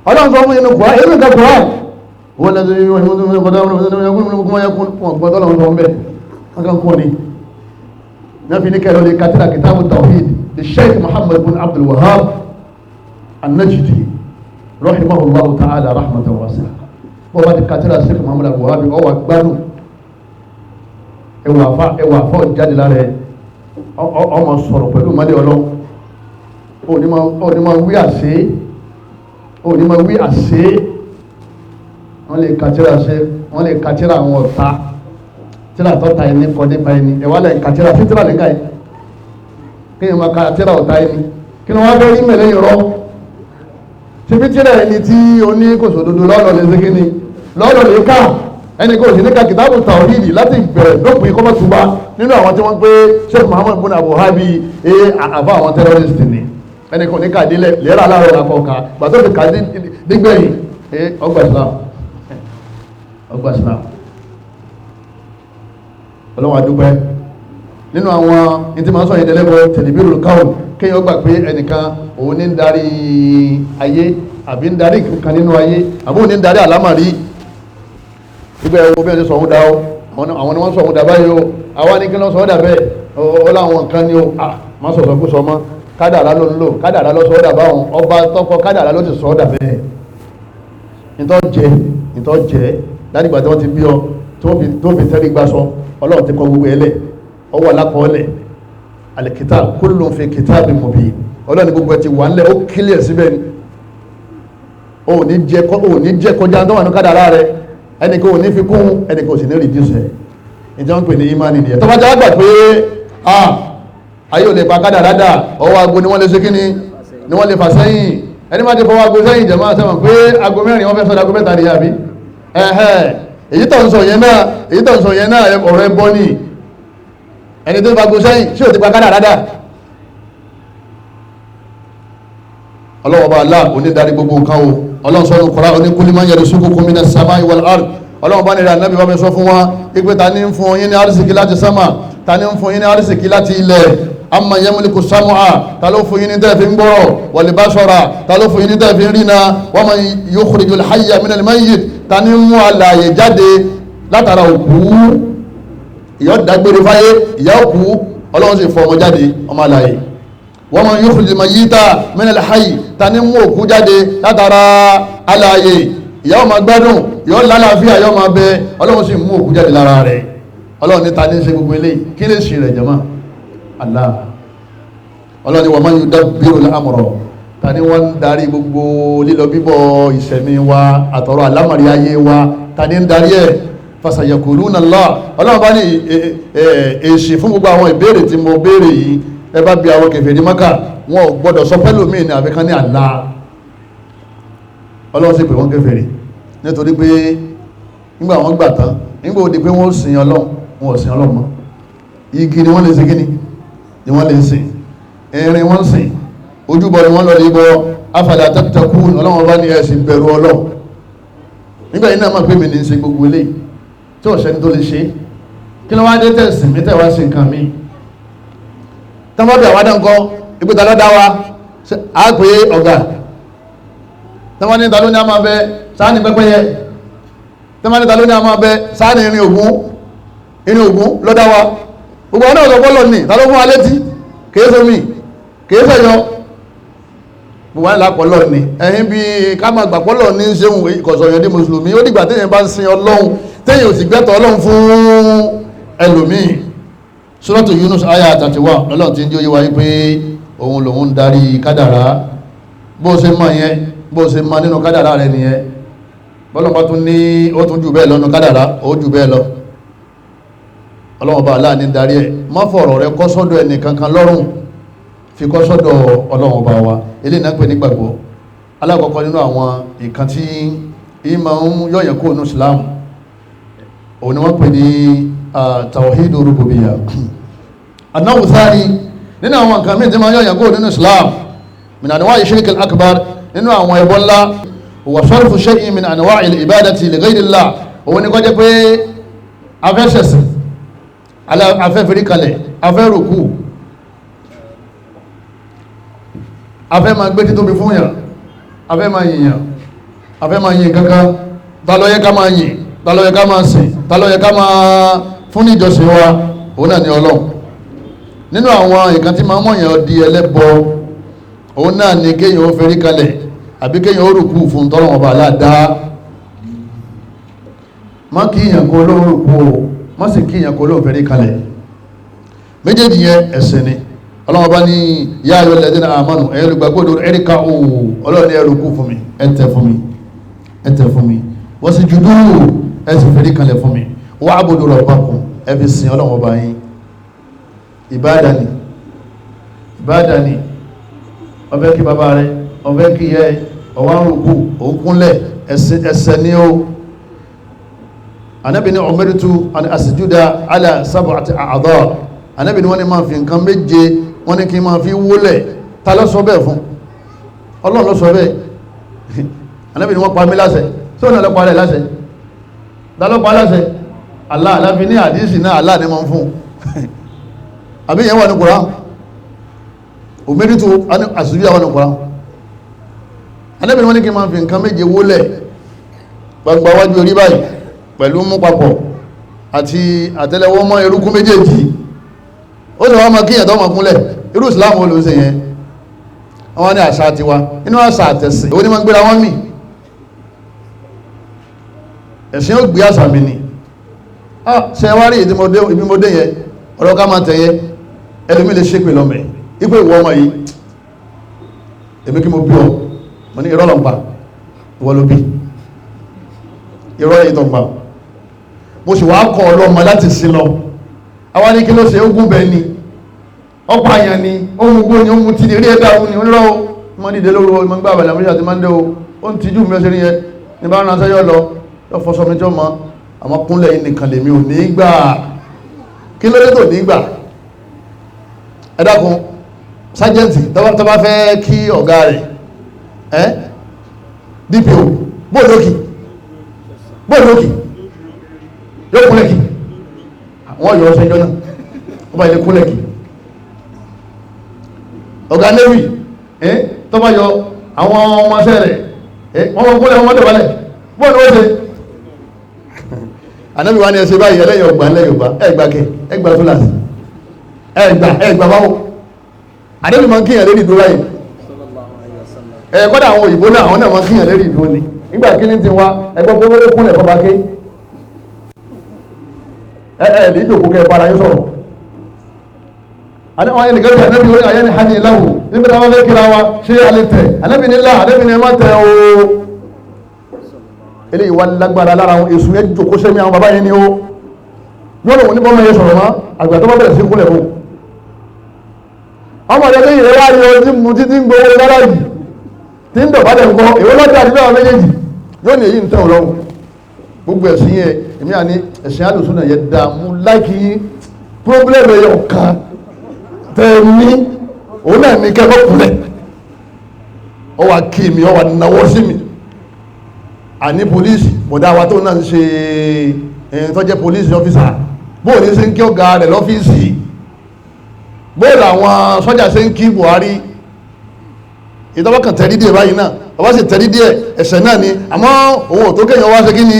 Ọlọ́run sọ fún inú Kùránì, inú nǹkan Kùránì wọ́n lẹ́sẹ̀ yìí wọ́n tún kọ́dá wọ́n gbọ́dọ̀ lọ́wọ́ sọ bẹ́ẹ̀ wọ́n kàn kọ́ ni. Ní fi ní kẹrọ lè katira kitabu tawhid the Sheikh Muhammad bin Abdul Wahhab an-Najdi rahimahullahu ta'ala rahmatan wasi'a. Bọ́ bá ti katira Sheikh Muhammad Abdul Wahhab, ọwà gbádùn, ẹwà àfọ jáde lára ẹ, ọmọ sọ̀rọ̀ pẹ̀lú mọ́lẹ̀ ọlọ́, òní máa wí àṣẹ, òní máa wí àṣẹ. Wọ́n lè kàtírà ṣe, wọ́n lè kàtírà àwọn ọ̀tá tíra tọ́ta ẹni kọ́ nípa ẹni, ẹ̀wá lẹ́yìn kàtírà sí tíra lẹ́ka yìí, kéèyàn máa kàtírà ọ̀tá ẹni, kí ni wọ́n fẹ́ rí mẹ́lẹ́ yìí rọ́ síbi tíra ẹni tí oní kò sòdodo lọ́lọ́ lè ṣe kíni lọ́lọ́ lè ká ẹni kò sí ní ka kìtàbù tàwíìdì láti bẹ̀rẹ̀ lópin kọ́mọ̀túba nínú àwọn tí wọ́n pé Sheikh Muhammad bin Abu Habi àbá àwọn terrorist ni, ẹni kò ní ká délẹ̀ lẹ́rọ aláàrọ̀ làkọ̀ọ̀ka gbàtọ́ fi ká dígbẹ̀yìn ọgbà Islam, ọgbà Islam. Ọlọ́wọ́n adúpẹ́ nínú àwọn ní tí máa ń sọ ìdẹ́lẹ́bọ̀ tẹ̀lébírò káwọn, kéèyàn gbà pé ẹnìkan òun ní ń darí ayé àbí ń darí kankan nínú ayé àbí òun ní ń darí àlámàrí. Ibẹ̀ ẹ̀wọ̀ bí wọ́n ti sọ òun dá o, àwọn ni wọ́n sọ òun dá báyìí o, àwa ní kí wọ́n sọ òun dà bẹ́ẹ̀ o, láwọn nǹkan ni o, Má sọ̀sọ̀ kú sọ mọ́. Kádàrá ló ń lò, kádàrá ló sọ ọ́ dà báwọn. Ọba tọkọ kádàrá ló ti sọ ọ́ dà bẹ́ẹ̀. Ìtọ́ jẹ, ìtọ́ jẹ látìgbà tí wọ́n ti bí ọ tó fi tẹ́rí gbà sọ, Ọlọ́run ti kọ gbogbo ẹ̀ lẹ̀, ọwọ́ alákọ̀ọ́lẹ̀. Al-kitab kullun fi kitabin mubin. Ọlọ́run gbogbo ẹ ti wà ńlẹ̀, ó kílẹ̀ síbẹ̀ ni. Ó ní jẹ kọjá tó wà ní kádàrá rẹ, ẹnìkan ò ní fi kún, ẹnìkan ò sì ní rìdíùsẹ̀. Ìjọ ń pè ní imani nìyẹn. Tó bá jẹ́ àgbà pé ayé ò lè pa kádàrá dà, ọwọ́ aago ni wọ́n lè ṣe kíni ni wọ́n lè fà sẹ́yìn. Ẹni máa ti fọwọ́ aago sẹ́yìn jẹ̀mọ́ sẹ́wọ̀n pé aago 4 wọ́n fẹ́ sọ́dọ̀ aago 3 nìyà bí. Èyí tó ń sọ yẹn náà, èyí tó ń sọ yẹn náà ọ̀rọ̀ ẹ bọ́ ni. Ẹni tó ń fa aago sẹ́yìn ṣé ò ti pa kádàrá dà? Ọlọ́wọ́ bá aláà onídarí gbogbo nǹkan o. Ọlọ́run sọ́nù kọ́ra oníkúlí máa ń yẹrù sókòkò minas samai wal ard. Ọlọ́run bá ní ìrìn ànábì bá mi sọ fún wa ipe ta ní ń fún yín ní arísìkí láti sámà, ta ní ń fún yín ní arísìkí láti ilẹ̀. Amma yamliku sam'a, ta ló fún yín ní tẹ́ẹ̀fín gbọ́rọ̀, wal basara, ta ló fún yín ní tẹ́ẹ̀fín rína, wa man yukhrijul hayya minal mayyit, ta ní ń mú alààyè jáde látara òkú. Ìyá dágbére fáyé, ìyá òkú, Ọlọ́run sì fọ ọmọ jáde, ọmọ alààyè. Wa man yukhrijul mayyita minal hayy, ta ní mú òkú jáde látara alààyè. Ìyá ọmọ gbádùn, yọ lálàáfíà, yọ máa bẹ, Ọlọ́run sì mú òkú jáde lára rẹ̀. Ọlọ́run ní ta ní ṣe gbogbo eléyìí, kí lè ṣe rẹ̀ jẹ́mọ́? Allah. Ọlọ́run ní wa man yudabbirul amra, ta ní wọ́n ń darí gbogbo lílọ bíbọ̀ ìṣẹ̀mí wa àtọ̀rọ̀ àlámọ̀rí ayé wa, ta ní ń darí ẹ̀? Fasayakuluna Allah. Ọlọ́run bá ní èsì fún gbogbo àwọn ìbéèrè tí mo béèrè yìí. Ẹ bá bi àwọn kèfèrí Mákà, wọn ò gbọdọ̀ sọ pẹ́lú mi ní àfikán ní Allah. Ọlọ́run sì pè wọ́n kèfèrí nítorí pé nígbà wọ́n gbà tán, nígbà ó di pé wọ́n sìn Ọlọ́run, wọn ò sìn Ọlọ́run mọ́. Igi ni wọ́n lè sìn, kíni ni wọ́n lè sìn, irin wọ́n sìn, ojúbọ ni wọ́n lọ lè bọ. Afala tattakun, Ọlọ́run bá ní ẹ̀sìn bẹ̀rù Ọlọ́run. Nígbà yìí náà máa pè mí ní ṣe gbogbo eléyìí tí ò sẹ́ni tó lè ṣe. Kí ló wá dé tẹ̀sìn mi tẹ̀ wá sí nǹkan mi? Tọ́mọ́ bí àwọn adáǹkọ́ ìpìtà lọ́dá wa á pè é ọ̀gá. Tọ́mọ́ ní ta ló ní a máa bẹ sáàni pẹ́pẹ́yẹ. Tọ́mọ́ ní ta ló ní a máa bẹ sáàni irin ògún, irin ògún lọ́dá wa. Gbogbo àwọn ọ̀dọ́ bọ́lọ̀ ní ta ló fún wa létí, kìí sómi, kìí sẹ̀yọ. Gbogbo àwọn ìlàpọ̀lọ̀ ní ẹ̀yìn bí ká máa gbà pọ́lọ̀ ní ṣéun ìkọ̀sọ̀yàn ní mùsùlùmí. Ó dìgbà téèyàn bá ń sin Ọlọ́run, téèyàn ò sì gbẹ́tọ̀ Ọlọ́run fún ẹlòmíì. Suratu Yunus aya 31 lọ́lọ́run tí ń jẹ́ oyé wáyé pé òun lòun ń darí kádàrá. Bó ṣe mọ̀ yẹn, bó ṣe mọ̀ nínú kádàrá rẹ nìyẹn. Bọ́lọ́pàá tún ní ó tún jù bẹ́ẹ̀ lọ́nu kádàrá, ó jù bẹ́ẹ̀ lọ. Ọlọ́run bá aláà ní darí ẹ̀. Má fọ̀rọ̀ rẹ kọ́ sọ́dọ̀ ẹnì kankan lọ́rùn, fi kọ́ sọ́dọ̀ Ọlọ́run ọba wa. Eléyìí náà pè ní gbàgbọ́. Alákọ̀ọ́kọ́ nínú àwọn ìkan tí ìmọ̀ ń yọ̀yàn kó nínú Islam, òun ni wọ́n pè ní tawhidu rububiyya. Anáwó sáni nínú àwọn nǹkan mìíràn tí máa ń yọ̀yàn kó nínú Islam, min anwa'i shirk al-akbar, nínú àwọn ẹbọ ńlá, wa sarfu shay'in min anwa'i al-ibadati li ghayri Allah. Òun ni kó jẹ́ pé afẹ́sẹ̀sìn, afẹ́fẹ́rí kalẹ̀, afẹ́rùkú, afẹ́ máa gbé títóbi fún yàn, afẹ́ máa yìnyàn, afẹ́ máa yìn kankan. Ta ló yẹ ká máa yìn? Ta ló yẹ ká máa sìn? Ta ló yẹ ká máa fún ní ìjọsìn wa? Òun náà ni Ọlọ́run. Nínú àwọn nǹkan tí máa mọ̀yàn di ẹlẹ́bọ, òun náà ni kéèyàn ó ferí kalẹ̀ àbí kéèyàn ó rùkú fún tọ́lọ́wọ́n ọba aláàdá. Má kíyàn kó ló rùkú o, má sì kíyàn kó ló ferí kalẹ̀. Méjèèjì yẹn ẹ̀sìn ni. Ọlọ́wọ́n bá ní yá ayọ̀ lẹ́dínà àmánu, ẹ̀yẹ́ olùgbàgbọ́dọ̀ ẹ̀ríkà òwò, Ọlọ́run ní ẹ rùkú fún mi, ẹ tẹ̀ fún mi, ẹ tẹ̀ fún mi, wọ́n sì jùdú, ẹ sì ferí kalẹ̀ fún mi, wa'budu rabbakum, ẹ fi sìn Ọlọ́run ọba yín. Ìbádà ni, ìbádà ni. Ọbẹ̀ kí bàbá rẹ, ọbẹ̀ kí yẹ, ọwá ń rùkú, òun kúnlẹ̀, ẹsẹ̀ ní o. Ànábì ní umirtu an asjuda ala sab'ati a'dha. Ànábì ní wọ́n ní máa fi nǹkan méje, wọ́n ní kí máa fi wólẹ̀. Ta ló sọ bẹ́ẹ̀ fún? Ọlọ́run ló sọ bẹ́ẹ̀. Ànábì ní wọ́n pa mí láṣẹ. Tí òun náà lọ pa rẹ̀ láṣẹ? Ta ló pa láṣẹ? Allah. Aláfi ní àdísì náà, Allah ní máa ń fún. Àbí yẹn wà ní Kùránì? Òmìnirítù àṣìbí àwọn ọ̀nà Ànábì ní wọ́n ní kí máa fi nǹkan méje wólẹ̀ gbangba wájú orí báyìí pẹ̀lú mú papọ̀ àti àtẹ́lẹwọ́ mọ́ erékún méjèèjì. Ó sì wá máa kíyàn tó máa kúnlẹ̀. Irú ìsìláàmù wo ló ń ṣe yẹn? Wọ́n ní àṣà tiwa, inú àṣà àtẹ̀sìn òun ni wọ́n ń gbéra wọ́n mì. Ẹ̀sìn ó gbé àṣà mi ni. Ṣe wá rí ibi mo dé yẹn, ọ̀rọ̀ ká máa tẹ̀yẹ ẹlòmí lè ṣépè lọ́mẹ̀ ipò ìwọ ọmọ yìí, èmi kí mo bí ọ, mo ní irọ́ ló ń pa, ìwọ ló bí irọ́ yìí tó ń pa, mo sì wá kọ́ ọlọ́mọ láti sin lọ. Àwa ní kí ló ṣe, ogún bẹ́ẹ̀ ni, ọ̀pọ̀ àyàn ni, ohun gbó ni, ohun tí ní rí ẹ̀dá òun ni, onírọ́ o, mo ní ìdè lóru o, mo ń gbà àbàlẹ̀ àmúṣe àti máa ń dé o, ó ń tijú mi ọ̀sẹ̀ nìyẹn, ní bá ránṣẹ́ yọ lọ, yọ fọṣọ mi tí ó mọ, àmọ́ kúnlẹ̀ yìí nìkan lèmi ò ní gbà. Kí ló dé tó ní gbà? Ẹ dákun, sájẹ́ǹtì tó bá fẹ́ kí ọ̀gá rẹ̀ ẹ́ DPO bóòlókì bóòlókì yóò kúnlẹ̀ kí wọ́n yọ ọ́sẹ̀ jọ náà, wọ́n bá ilé kúnlẹ̀ kí ọ̀gá navy ẹ́ tó bá yọ àwọn ọmọọṣẹ́ rẹ̀ ẹ́ wọ́n mọ̀ kúnlẹ̀ wọ́n dọ̀bálẹ̀ bóòlù ó ṣe. Ànábì wa ni ẹ ṣe báyìí, ẹlẹ́yìn ọgbà ẹlẹ́yìn ọgbà ẹgbà kẹ ẹgbà túláàsì ẹgbà ẹgbà báwo. Ànábì máa ń kíyàn lérí ìdúró báyìí. Ẹ kọ́dà àwọn òyìnbó náà, àwọn náà máa ń kíyàn lérí ìdúró ni. Nígbà kíní ti wá ẹgbẹ́ pé wọ́n kúnlẹ̀ fọba ké. Ẹ ẹ lè jòkó kẹ bára yín sọ̀rọ̀. Àwọn ẹnìkan tí ànábì orí ayé ni hàn ní ìlàwò níbi tí wọ́n fẹ́ kíra wa ṣé alẹ́ tẹ̀ ànábì ní là ànábì ní ẹ má tẹ̀ o. Eléyìí wá lágbára lára àwọn èsù yẹn jòkó sẹ́mi àwọn bàbá yẹn ni ó yóò lòun ní bọ́mọ yẹn sọ̀rọ̀ mọ́ àgbà tó bá bẹ̀rẹ̀ sí kúnlẹ̀ fún ọmọ rẹ lẹ́yìn rẹ wá yọ tí mu títí ń gbowó lára yìí tí ń dọ̀bálẹ̀ ńkọ́ èwo lọ́jà àti bẹ́ẹ̀ méjèèjì yóò ní èyí ń tẹ̀wọ̀n lọ́wọ́. Gbogbo ẹ̀sìn yẹn èmi àní ẹ̀sìn alùsùn náà yẹn dààmú láìkí pírọ́blẹ̀mù ẹ̀yọ̀ kan tẹ̀ ní òun náà ní kẹ́kọ̀ọ́ kúnlẹ̀ ọ wá kí mi ọ wá nawọ́ sí mi. Àní polisi bọ̀dá wa tó náà ń ṣe ẹ̀yìn tó jẹ́ polisi ọ́fíìsà bóò ní ṣe ń kí ọ̀gá rẹ̀ lọ́fíìsì, bóò làwọn sọ́jà ṣe ń kí Buhari. Ìtọ́wọ́ kan tẹ̀rí díẹ̀ báyìí náà, ọba sì tẹ̀rí díẹ̀ ẹ̀sẹ̀ náà ni, àmọ́ òun ò tó kéèyàn wá ṣe kí ni,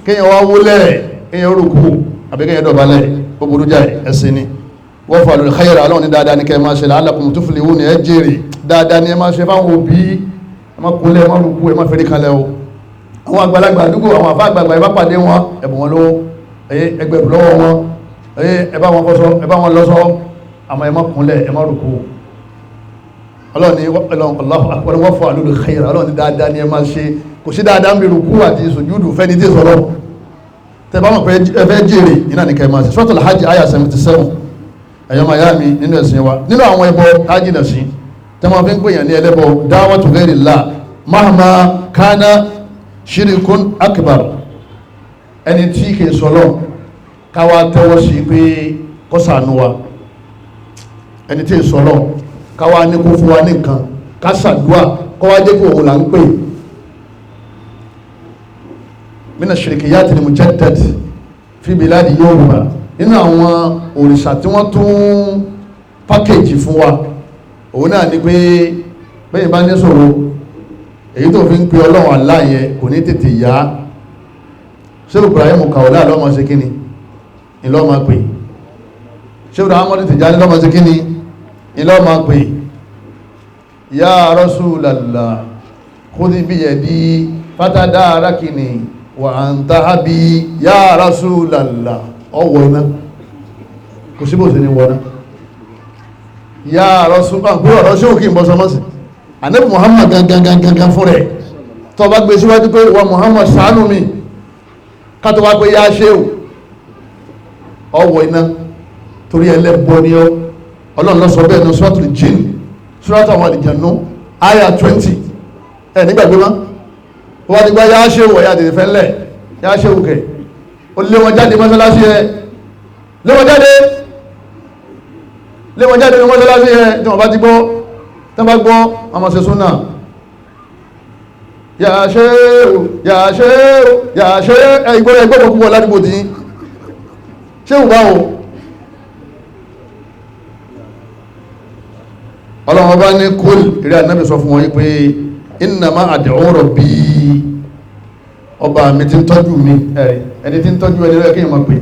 kéèyàn wá wólẹ̀, kéèyàn rúkú àbí kéèyàn dọ̀bálẹ̀, ó burú jáì ẹ̀sìn ni. Wọ́n fà lórí khayra, Ọlọ́run ní dáadáa ní kẹ́ ẹ máa ṣe, la'allakum tuflihun, ẹ jèrè dáadáa ní ẹ máa ṣe fáwọn òbí, ẹ má kúnlẹ̀, ẹ má rúkú, ẹ má fẹ́rí kalẹ̀ o. Àwọn àgbàlagbà àdúgbò, àwọn àfá àgbàlagbà, ẹ bá pàdé wọn, ẹ̀bùn wọn lówó, ẹgbẹ̀rún lọ́wọ́ wọn, ẹ bá wọn fọṣọ, ẹ bá wọn lọ́ṣọ, àmọ́ ẹ má kúnlẹ̀, ẹ má rúkú. Ọlọ́run ní Allahu akbar, wọ́n fọ àlùlù khayra, Ọlọ́run ní dáadáa ní ẹ máa ṣe. Kò sí dáadáa ń bi rúkú àti sùjúdù fẹ́ni tí sọ̀rọ̀ tẹ bá mọ̀ pé ẹ fẹ́ jèrè iná ní kẹ́ máa ṣe. Suratul Hajj àyà 77. Ẹ̀yọ́ máa yá mi nínú ẹ̀sìn wa, nínú àwọn ẹbọ tájìnà sí tẹ́ máa fi ń pèèyàn ní ẹlẹ́bọ, da'watu ghayrillah mahma kana shirikun akbar, ẹni tí kìí sọlọ káwa tẹ́wọ́ sí pé kó ṣàánú wa, ẹni tí kìí sọlọ káwa ní kó fún wa ní nǹkan, ká ṣàdúà kó wá jẹ́ kó òun là ń pè. Mina shirikiyat ni mujaddad fi biladi Yorùbá, nínú àwọn òrìṣà tí wọ́n tún pákéjì fún wa, òun náà ni pé bẹ́ẹ̀ bá ní sọ̀rọ̀ èyí tó fi ń pe Ọlọ́run Allah yẹn kò ní tètè yá. Ṣé Ibrahim Kaola lọ́mọ ṣe kíni ìlọ́mọ pè, ṣé Ahmadu Tijani lọ́mọ ṣe kíni ìlọ́mọ pè. Ya Rasulallah khudh biyadi fatadarakini wa anta abi, ya Rasulallah, ọwọ́ iná kò síbò sí ní wọ́ná. Ya Rasulallah, pé ọ̀rọ̀ ṣé òkè ń bọ́ sọmọ́sì Ànábì Muhammad gangan gangan fún rẹ̀ tó bá gbé síwájú pé wa Muhammad ṣàánú mi, ká tó wá pé yá ṣéwù, ọwọ́ iná torí ẹlẹ́bọ ni ọ́. Ọlọ́run ló sọ bẹ́ẹ̀ ní Suratul Jinn, Suratul àwọn àlìjànú àyà 20. Ẹ nígbàgbé mọ́, wọ́n ti gbá yá ṣéwù, ọ̀yà tètè fẹ́ ńlẹ̀ yá ṣéwù kẹ̀, ó lé wọn jáde mọ́sálásí ẹ, lé wọn jáde, lé wọn jáde ní mọ́sálásí ẹ. Tí wọ́n bá ti gbọ́, tí wọ́n bá gbọ́, wọ́n máa ṣe súnà. Yà ṣéwù, yà ṣéwù, yà ṣéwù, ẹ ìgbọ́ ẹgbọ́ púpọ̀ ládùúgbò tí ṣéwù báwo. Ọlọ́run bá ní kúl, ìrẹ́ Ànábì sọ fún wọn yí pé innama ad'u rabbi, ọba mi ti ń tọ́jú mi. Ẹ̀rí ẹni tí ń tọ́jú ẹni rẹ̀ kéèyàn máa pè,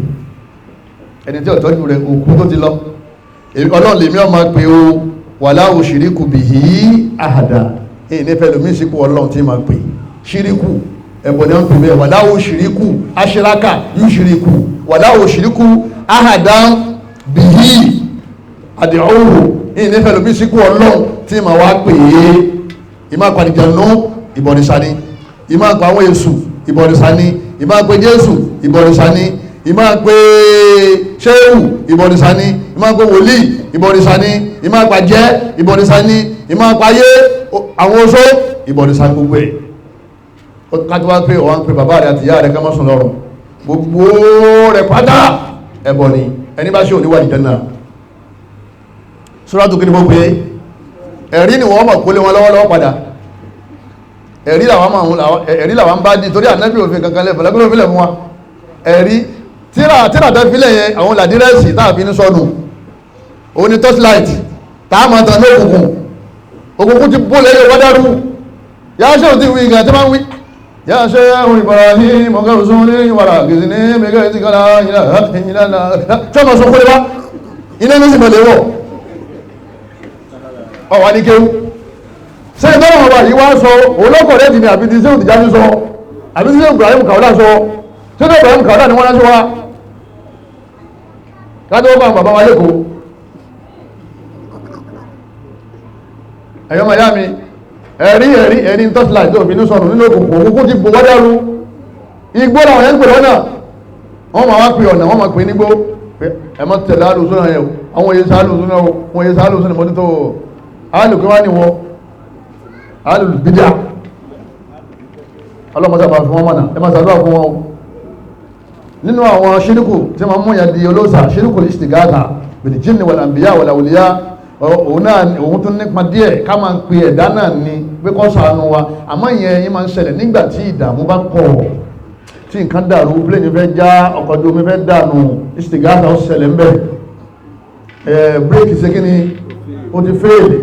ẹni tí ò tọ́jú rẹ̀ òkú tó ti lọ. Ọlọ́run lèmi ọmọ pé o, wala ushriku bihi ahada, èyí ní fẹ́lú mí sípò Ọlọ́run tí ma pè. Ṣíríkù ẹ̀bọ̀n ni wọ́n pè bẹ́ẹ̀. Wala ushriku aṣíraka yushriku, wala ushriku ahada bihi ad'uhu, èyí ní fẹ́lú mí sípò Ọlọ́run tí ma wá pè é. Ìmá pàdìjànú ìbọ̀rìṣà ni, ìmá pa àwọn èṣù ìbọ̀rìṣà ni, ìmá pe Jésù ìbọ̀rìṣà ni, ìmá pe ṣéwù ìbọ̀rìṣà ni, ìmá pe wòlíì ìbọ̀rìṣà ni, ìmá pa jẹ́ ìbọ̀rìṣà ni, ìmá pa ayé àwọn oṣó ìbọ̀rìṣà gbogbo ẹ̀. Kájú wá pé ọ̀wá ń pe bàbá rẹ̀ àti ìyá rẹ̀ ká má sùn lọ́rùn, gbogbo rẹ̀ pátá ẹbọ ni. Ẹni bá ṣe òníwà ìjẹ́ náà. Sóràtù kí ni mo pè é? Ẹ̀rí ni wọ́n mọ̀ kó lé wọn lọ́wọ́lọ́wọ́ padà. Ẹ̀rí làwọn máa ń ẹ̀rí làwọn bá di torí ànábì òfin kankan lẹ́fọ̀ọ́ lẹ́gbẹ̀rún òfin lẹ̀ fún wa. Ẹ̀rí tíra tíra tẹ́ filẹ̀ yẹn, àwọn làdírẹ́sì tá a fi ní sọnù, òun ni torchlight tá a máa tàn ní òkùnkùn. Òkùnkùn ti bó lẹ́yìn wọ́dárú. Yàrá ṣé o ti wí gan tí wọ́n wí. Yàrá ṣé ohun Ibrahim ọ̀gá òṣùwọ̀n ní ìwàrà kìsì ní mẹ́gẹ́ ti kọ́lá ìlànà tí wọ́n sọ kólé wá iná ní sì mọ̀lẹ́ wọ̀ ọ̀wà ní kéwú. Ṣé ìtọ́nà ọba yìí wá sọ olókọ̀ rẹ̀ tìmí àbí ti ṣé òtìjà ní sọ àbí ti ṣé Ibrahim Kawla sọ? Ṣé tó Ibrahim Kawla ni wọ́n ránṣẹ́ wá kájọ́ wọ́n bá bàbá wa lẹ́kọ̀ọ́? Ẹ̀yọ́ màyá mi, ẹ̀rí ẹ̀rí ẹ̀rí tọ́sílà tó fi ní sọnù nínú òkùnkùn. Òkùnkùn ti bò wọ́dàrú, igbó làwọn yẹn ń pè lọ́nà. Wọ́n máa wá pè ọ̀nà, wọ́n máa pè nígbó. Ẹ má tẹ̀lé alùsùn náà yẹn o, àwọn èyí sá alùsùn náà o, wọ́n èyí sá alùsùn náà mọ́tò alùpùpù wá ní wọ́n alùbídíà. Ọlọ́mọdé àbá fún wọn mọ̀nà, ẹ máa ṣàdúrà fún wọn o. Nínú àwọn ṣíríkù tí wọ́n mú yàn di olóòṣà, ṣíríkù istighatha bil jinni wal anbiya wal awliya, òun náà òun tún nípa díẹ̀ ká máa ń pe ẹ̀dá náà ni pé kó ṣàánú wa. Àmọ́ ìyẹn yín máa ń ṣẹlẹ̀ nígbà tí ìdààmú bá pọ̀, tí nǹkan dàrú, pléènì fẹ́ já, ọkọ̀ ojú omi fẹ́ dànù, istighatha ó ṣẹlẹ̀ ńbẹ̀. Ẹ̀ bírèkì ṣe kí ni ó ti fẹ́ẹ̀lì,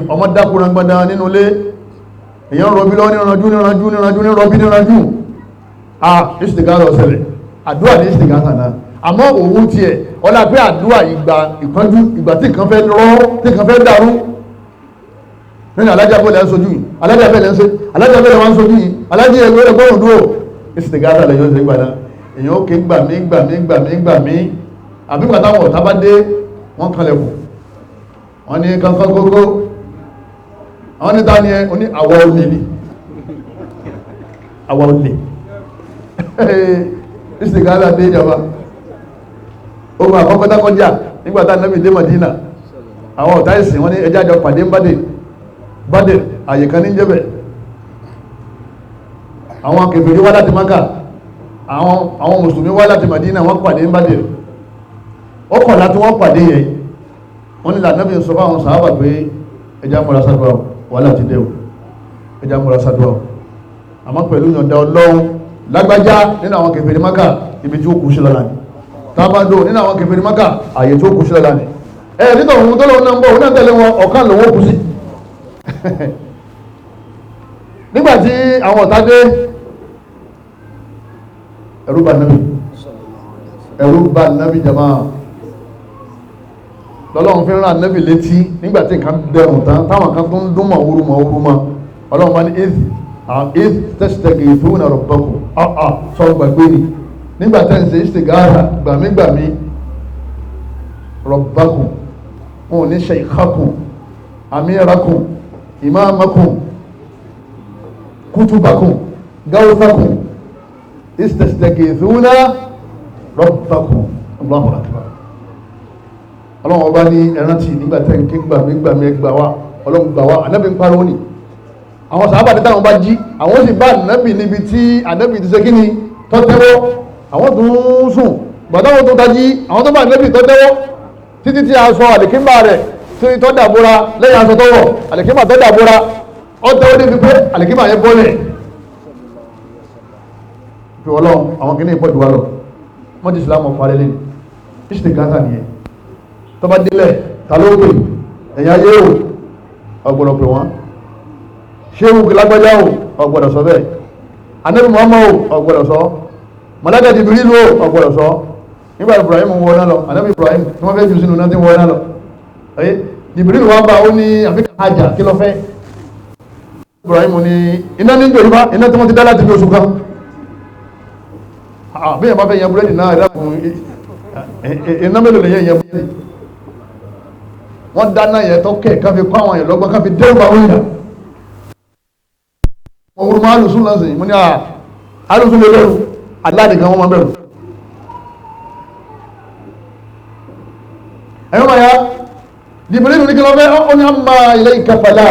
ọmọ dákúra gbọ́dá nínú ilé, èyàn rọbí lọ́wọ́, níranjú níranjú níranjú nírọbí níranjú, ah istighatha ó ṣẹlẹ̀. Àdúrà ní istighatha náà, àmọ́ òun tiẹ̀ ọlá pé àdúrà ìgbà ìpọ́njú, ìgbà tí nǹkan fẹ́ rọ́, tí nǹkan fẹ́ dàrú nínú alájà bọ́ọ̀lù ẹ̀ ń sojú yìí, alájà bẹ́ẹ̀ lẹ́ ń ṣe, alájà bẹ́ẹ̀ lẹ́ ń sojú yìí, alájà ẹgbẹ́ rẹ̀ gbọ́rùn dúró, istighatha lẹ̀ yóò ṣe gbà náà. Èyàn ó ké gbà mí gbà mí gbà mí gbà mí, àbí gbà táwọn ọ̀tá bá dé, wọ́n kanlẹ̀kùn, wọ́n ní kankan gógó, àwọn níta ni ẹ oní àwa olè ni, àwa olè. Istighatha dé ìjọba ogun àkọ́kọ́ dákọjá nígbà tá Ànábì dé Madina, àwọn ọ̀tá ìsìn wọ́n ní ẹjá jọ pàdé ń Badr. Badr àyè kan ní jẹ́bẹ̀. Àwọn kèfèrí wá láti Mákà, àwọn mùsùlùmí wá láti Madina, wọ́n pàdé ń Badr. Ó kọ̀ láti wọ́n pàdé yẹn, wọ́n ní Ànábì sọ fún àwọn sàhábà pé ẹjá múra sádùá, wàhálà ti dé o, ẹjá múra sádùá. Àmọ́ pẹ̀lú ìyọ̀ǹda Ọlọ́run, lágbájá nínú àwọn kèfèrí Mákà, ibi tí ó kù sí lọ́la ni, tábàdó nínú àwọn kèfèrí Mákà, àyè tó kù sí lọ́la ni. Ẹ nígbà òun tó lòun náà ń bọ̀, òun náà tẹ̀lé wọn, ọ̀kan lòun ó kù sí. Nígbà tí àwọn ọ̀tá dé, ẹ̀rù bà Nábì, ẹ̀rù bà Nábì jama. Lọ́lọ́run fi ń rán Nábì létí nígbà tí nǹkan dẹrùn tán, táwọn kan tó ń dún mọ̀ wúru mọ̀ wúru mọ̀. Ọlọ́run bá ní idh tastaghithuna rabbakum, sọ gbàgbé ni nígbà tẹ́ ń ṣe istighatha gbàmígbàmí, rabbakum, wọn ò ní shaykhakum, amirakum, imamakum, kutubakum, gawthakum, istastaghithuna rabbakum. Allahu akbar. Ọlọ́run ọba ní ẹrántí nígbà tẹ́ ń ké gbàmígbàmí, ẹgbà wa Ọlọ́run gbà wá. Ànábì ń pariwo ni àwọn sàábà ní táwọn bá jí, àwọn sì bá ànábì níbi tí ànábì ti ṣe kí ni tọ́tẹ́wọ́, àwọn tó ń sùn gbàdáwọ́ tó tají, àwọn tó bá ànábì tọ́tẹ́wọ́ títí tí aṣọ àlìkínbà rẹ̀ tí tọ́ dàbóra lẹ́yìn aṣọ tọ́wọ̀ àlìkínbà tọ́ dàbóra, ọ tẹ́wọ́ débi pé àlìkínbà yẹn bọ́lẹ̀ fi Ọlọ́run. Àwọn kìíní ìpọ̀jù wa lọ wọ́n ti Ìsìlámù parẹ́ lẹ́nu istighatha nìyẹn. Tó bá délẹ̀ ta ló pè? Ẹ̀yà ayé o, ọgbọ̀dọ̀ pè wọ́n. Ṣéwù lágbájá o, ọgbọ̀dọ̀ sọ bẹ́ẹ̀. Ànábì Muhammad o, ọgbọ̀dọ̀ sọ. Màláíkà Jibril o, ọgbọ̀dọ̀ sọ. Nígbà Ibrahim wọ náà lọ, Ànábì Ibrahim tí wọ́n fẹ́ jù sínú náà tí wọ́n náà lọ, Ẹ Jibril wá bá ó ní àfikà àjà kí ló fẹ́. Ibrahim ní iná ní ìjọba iná tí wọ́n ti dá láti fi oṣù kan. Bí yẹn bá fẹ́ yan búrẹ́dì náà ẹ̀dá kùn iná mélòó lè yẹn yan búrẹ́dì. Wọ́n dáná yẹn tó kẹ̀ ká fi kọ́ àwọn yẹn lọ́gbọ́n ká fi dẹ́rù bá wọ́n yàn. Mo wúru mọ́ alùsùn náà sìn mo ní alùsùn lè bẹ̀rù aláàdì kan wọ́n máa bẹ̀rù. Ẹ̀yọ́ máa ya Jibril ní kí ló fẹ́ ó ní àmà ilé ìkẹfàlà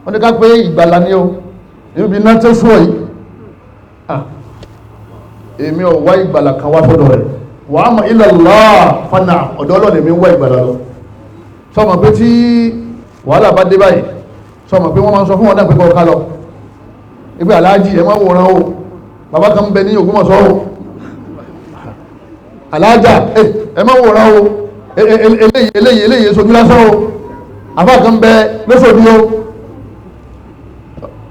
wọ́n ní ká pé ìgbàlà ni o níbi iná tó sùn yìí. Èmi ò wá ìgbàlà kan wá sọ́dọ̀ rẹ̀ wà á mọ̀ ila Allah fana ọ̀dọ̀ Ọlọ́run èmi ń wá ìgbàlà lọ. Sọmọ pé tí wàhálà bá dé báyìí, sọmọ pé wọ́n máa ń sọ fún wọn náà pé kọ́ ká lọ ibi aláàjì ẹ má wòran o, bàbá kan bẹ ní Ògbómọ̀ṣọ́ o, aláàjà ẹ má wòran o, eléyìí eléyìí eléyìí sojú lásán o, àbá kan bẹ lóṣòdì o.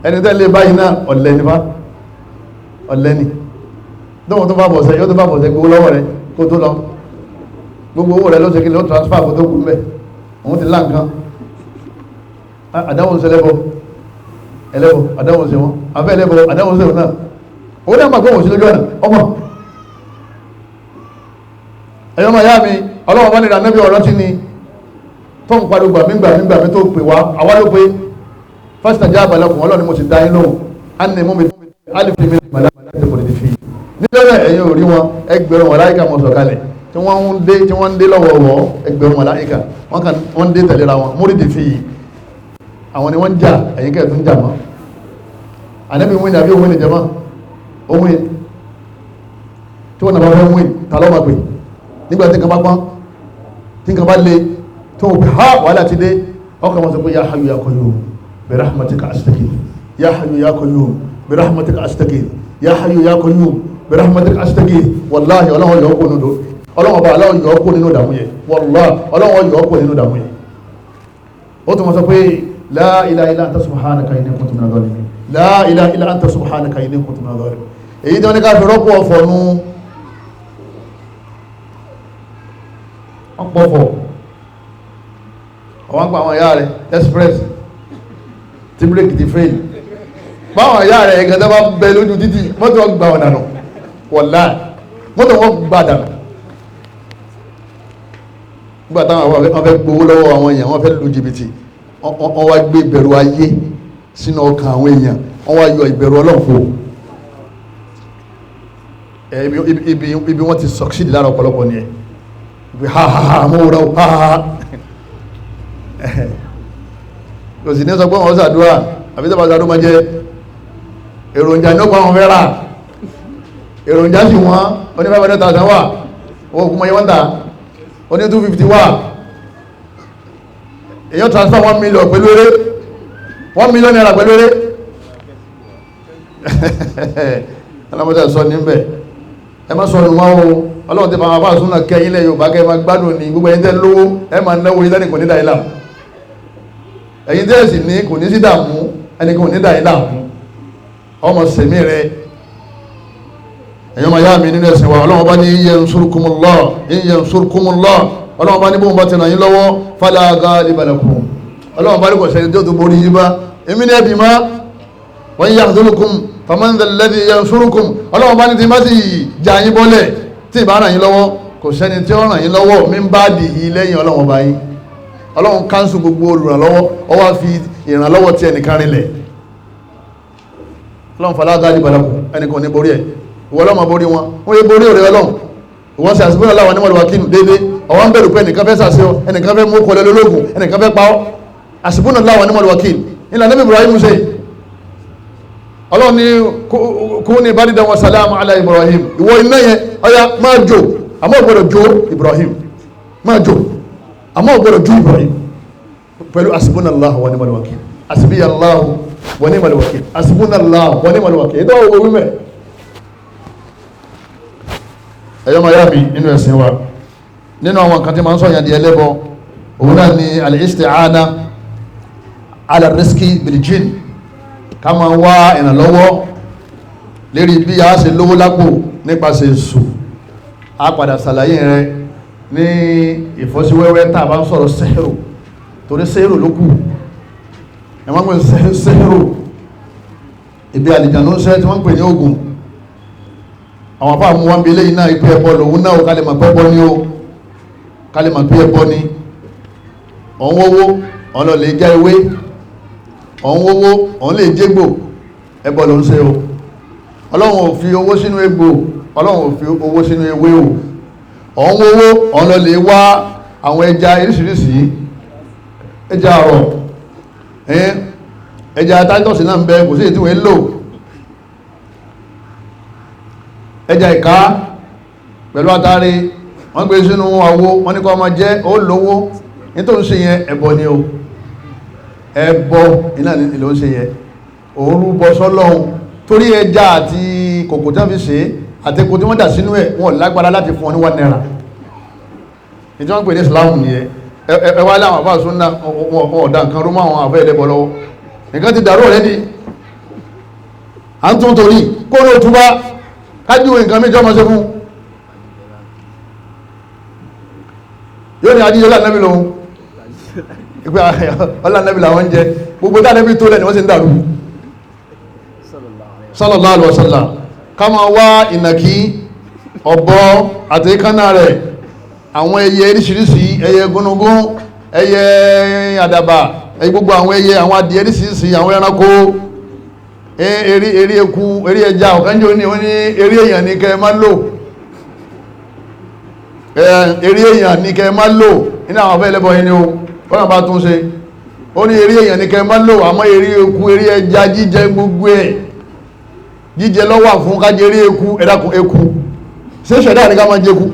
Ẹni tẹ́ lé báyìí náà ọ̀lẹ́ ni bá ọ̀lẹ́ ni dóhun tó bá bọ̀ sẹ́ yóò tó bá bọ̀ sẹ́ gbowó lọ́wọ́ rẹ kó tó lọ, gbogbo owó rẹ ló ṣe kí ló transfer kó tó kú mbẹ, òun ti lá nǹkan. Àdáwọn ṣe lẹ́bọ̀ ẹlẹ́bọ̀ àdáwọn ṣe wọn afẹ́ ẹlẹ́bọ̀ àdáwọn ṣe wọn náà òun náà máa gbọ́ òun sí lójú ọ̀nà ọmọ. Ẹ̀yọ́ máa yá mi ọlọ́wọ́ bá nira nẹ́bí ọ̀rọ̀ tí ni tó ń pariwo gbàmí gbàmí gbàmí tó pè wá àwa ló pé fastajaba lakum ọlọ́run ni mo sì dá yín lóhùn á ní mú mi alif mi màlá ti kò ní fi nílẹ̀ ẹ̀yin ò rí wọn ẹgbẹ̀rún màláíkà mọ̀ sọ̀kalẹ̀ tí wọ́n ń dé tí wọ́n ń dé lọ́wọ́wọ́ ẹgbẹ̀rún màláíkà wọ́n ń dé tẹ̀léra wọn múrídìí fi yìí àwọn ni wọ́n ń jà ẹ̀yin kẹ́ẹ̀ tó ń jà mọ́. Ànábì wíni àbí òwìn ìjẹmọ́ òwìn tí wọ́n nàbà fẹ́ wín ta ló máa pè nígbà tí nǹkan bá pọ́n tí nǹkan bá le tó wọ́n pè ha wàhálà ti dé ọkọ̀ wọn sọ pé ya hayyu ya qayyum bi rahmatika astaghith ya hayyu ya qayyum bi rahmatika astaghith ya hayyu ya qayyum bi rahmatika astaghith. Wàláhi ọlọ́wọ́ yọ ọ́ kó nínú ọlọ́wọ́ bá aláwọ̀ yọ ọ́ kó nínú ìdààmú yẹn, wàláhi ọlọ́wọ́ yọ ọ́ kó nínú ìdààmú yẹn. Ó tún wọn sọ pé la ilaha illa anta subhanaka inni kuntu minadh dhalimin, la ilaha illa anta subhanaka inni kuntu minadh dhalimin. Èyí tí wọ́n ní ká fi rọ́pò ọ̀fọ̀ nu ọ̀pọ̀fọ̀ ọ̀wọ́n pa àwọn ìyá rẹ̀ express tí bírèkì ti fail báwọn ìyá rẹ̀ ẹ̀gẹ́ tó bá bẹ lójú títì mọ́tò wọn gba ọ̀dànù, wàláhì mọ́tò wọn gba dànù. Nígbà táwọn wọ́n fẹ́ gbowó lọ́wọ́ àwọn èèyàn wọ́n fẹ́ lu jìbìtì, wọ́n wá gbé ìbẹ̀rù ayé sínú ọkàn àwọn èèyàn, wọ́n wá yọ ìbẹ̀rù Ọlọ́run. Ibi wọ́n ti succeed lára ọ̀pọ̀lọpọ̀ nìyẹn. Ibi ha ha ha mo wúra o ha ha ha kò sì ní sọ pé wọ́n ṣàdúrà àbí tó bá ṣàdúrà máa jẹ èròjà ní ọ̀pọ̀ àwọn fẹ́ rà èròjà sì wọ́n oní 500,000 wà owó kúmọ̀ yẹn wọ́n tà oní 250 wà èyàn transfer 1 million pẹ̀lú eré 1 million naira pẹ̀lú eré. Alámọ́tà sọ níbẹ̀ ẹ má sọnù máa o, ọlọ́run ti fàwọn afáàsùn náà kẹ́ ilẹ̀ Yorùbá kẹ́ ẹ máa gbádùn ní gbogbo ẹ̀yin tẹ́ lówó ẹ máa náwó ilé kò ní dà yín láàmú, ẹ̀yin tẹ́ sì ní kò ní sí dààmú ẹni kò ní dà yín láàmú ọmọ sèmi rẹ. Ẹ̀yin ọmọ yá mi nínú ẹ̀sìn wa ọlọ́run bá ní yansurkumullah yansurkumullah ọlọ́run bá ní bóun bá ti ràn yín lọ́wọ́ fala ghaliba lakum ọlọ́run bá ní kò sẹ́ni tí ó tó borí yín bá èmi ní ẹbí má wa in yakhzulukum faman dhal ladhi yansurukum ọlọ́run bá ní tí má sì já yín bọ́lẹ̀ tí ì bá ràn yín lọ́wọ́ kò sẹ́ni tí ó ràn yín lọ́wọ́ min ba'dihi lẹ́yìn ọlọ́run bá yín. Ọlọ́run káńsù gbogbo olùrànlọ́wọ́ ó wá fi ìrànlọ́wọ́ tí ẹnìkan rinlẹ̀. Ọlọ́run fala ghaliba lakum ẹnìkan ò ní borí ẹ̀, ìwọ ọlọ́mọ borí wọn wọ́n yé borí òrè ọlọ́run ìwọ́n sì àsìkò aláwọ̀ níwọ̀n wákìlù déédéé ọ̀wọ́n bẹ̀rù pé ẹnìkan fẹ́ sàṣẹ ọ ẹnìkan fẹ́ mú kọlẹ̀ lólógùn ẹnìkan fẹ́ pa ọ́ àsìkò aláwọ̀ níwọ̀n wákìlù ìlànà Nabi Ibrahim ṣe. Ọlọ́run ní kú ní baridan wa salamu ala Ibrahim ìwọ iná yẹn ọya máa jó àmọ́ ò gbọ́dọ̀ jó Ibrahim máa jó àmọ́ ò gbọ́dọ̀ jó Ibrahim pẹ̀lú hasbunallahu wa ni'mal wakil hasbiyallahu wa ni'mal wakil hasbunallahu wa ni'mal wakil ètò owó wímẹ̀. Ẹ̀yọ́ máa yá mi nínú ẹ̀sìn wa nínú àwọn nǹkan tí máa ń sọ̀yàn di ẹlẹ́bọ òun náà ni al-isti'ana ala rizqi bil-jinn ká máa wá ìrànlọ́wọ́ lérí bí a ṣe lówó lápò nípasẹ̀ èṣù. A padà ṣàlàyé rẹ Ní ìfọ́síwẹ́wẹ́ tá a bá ń sọ̀rọ̀ sẹ́hìrù, torí sẹ́hìrù ló kù. Ẹ máa ń pè sẹ́hìrù ibi àlìjànú sẹ́ tí wọ́n ń pè ní ogun. Àwọn afá mú wọn bí eléyìí náà ipò ẹbọ lòun náà ó kálẹ̀ mọ̀ pé ẹbọ ni ó kálẹ̀ mọ̀ pé ẹbọ ni. Òun wówó, òun lọ lè já ewé, òun wówó, òun lè jégbò, ẹbọ ló ń ṣe o. Ọlọ́run ò fi owó sínú egbò, Ọlọ́run ò fi owó sínú ewé o. Òun wówó, òun lọ lè wá àwọn ẹja oríṣiríṣi, ẹja àrọ̀, ẹja tátọ́sì náà ń bẹ, kò sí èyí tí wọ́n ń lò, ẹja ìka pẹ̀lú atare, wọ́n gbé sínú àwo, wọ́n ní kó máa jẹ, ó lówó. Nítorí ṣe yẹn ẹbọ ni o, ẹbọ iná ni ló ń ṣe yẹn. Òun rúbọ sọ́lọ́hun torí ẹja àti kòkò tí wọ́n fi ṣe àti epo tí wọ́n dà sínú ẹ̀, wọn ò lágbára láti fún ọ ní 1 naira. Ní tí wọ́n pè ní Islam nìyẹn. Ẹ wá láwọn àfáà súnà, wọn ọ̀dà nǹkan rú mọ́ àwọn àfẹ́ ẹlẹ́bọ lọ́wọ́. Nǹkan ti dàrú ọ̀rẹ́dì, à ń tún torí kó ló túbá kájú nǹkan méjì ọmọ ṣe fún yóò ní ajíjẹ́ lánàbí lòun ìpé ọlànàbí làwọn jẹ gbogbo tánàbí tó lẹ́ni wọ́n sì ń dàrú. Sallallahu alaihi wasallam. Ká máa wá ìnàkí, ọ̀bọ àti kánà rẹ̀, àwọn ẹyẹ oríṣiríṣi, ẹyẹ gúnugún, ẹyẹ àdàbà, gbogbo àwọn ẹyẹ, àwọn adìẹ oríṣiríṣi, àwọn ẹranko, eré eré eku, eré ẹja ọ̀kánjọ́ ní wọ́n ní eré èèyàn ní kẹ́ ẹ máa lò, eré èèyàn ní kẹ́ ẹ máa lò nínú àwọn afẹ́ ẹlẹ́bọ̀ yẹn ni o. Wọ́n bá tún ṣe ó ní eré èèyàn ní kẹ́ ẹ máa lò, àmọ́ eré eku, eré ẹja jíjẹ, gbogbo ẹ̀ jíjẹ lọ́wọ́ fún kájẹ eré eku. Ẹ̀dàkùn, eku ṣé ṣẹ̀dá ní ká máa jẹ eku?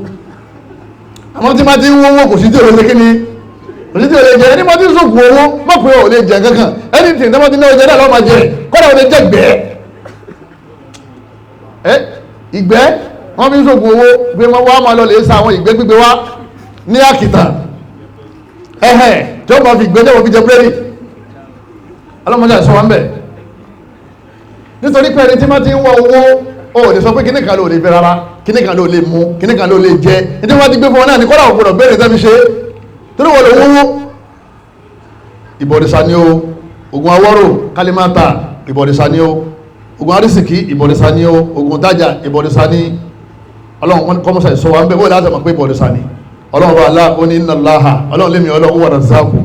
Àmọ́ tí máa ti ń wọ́wọ́, kò sí tí ò lè ṣe kí ni, kò sí tí ò lè jẹ. Ẹni máa ti ń sòkù owó mọ̀ pé ò lè jẹ kankan. Ẹni tí ìtàn máa ti náwó jẹ náà lọ́ọ́ máa jẹ, kọ́dà ò lè jẹ gbẹ́ ẹ ìgbẹ́. Wọ́n fi ń sòkù owó pé wọ́n wá máa lọ lè sa àwọn ìgbẹ́ gbígbé wá ní àkìtàn ẹ̀hẹ̀ tí wọ́n máa fi ìgbẹ́ tẹ́wọ́ fi jẹ búrẹ́dì. Ọlọ́mọdé àṣọ wa ń bẹ̀ nítorí pé ẹni tí máa ti ń wá owó, ó lè sọ pé kíní kan ló lè fẹ́ rárá, kíní kan ló lè mú, kíní kan ló lè jẹ. Nítorí wọ́n ti gbé fún wọn náà ní kọ́dà ògbọ́dọ̀ bẹ́ẹ̀rẹ̀ tẹ́ fi ṣe torí wọ́n lè wówó. Ìbọ̀rìṣà ni o. Ògùn awọ́rò kálímátà, ìbọ̀rìṣà ni o. Ògùn arísìkí, ìbọ̀rìṣà ni o. Ògùn tájà, ìbọ̀rìṣà ni. Ọlọ́run kọ́mọ́sà ìsọ wa ń bẹ̀ wọ́n láti mọ̀ pé ìbọ̀rìṣà ni. Ọlọ́run bá alá ó ní inna Allaha, Ọlọ́run lémi Ọlọ́run wà ràzákù.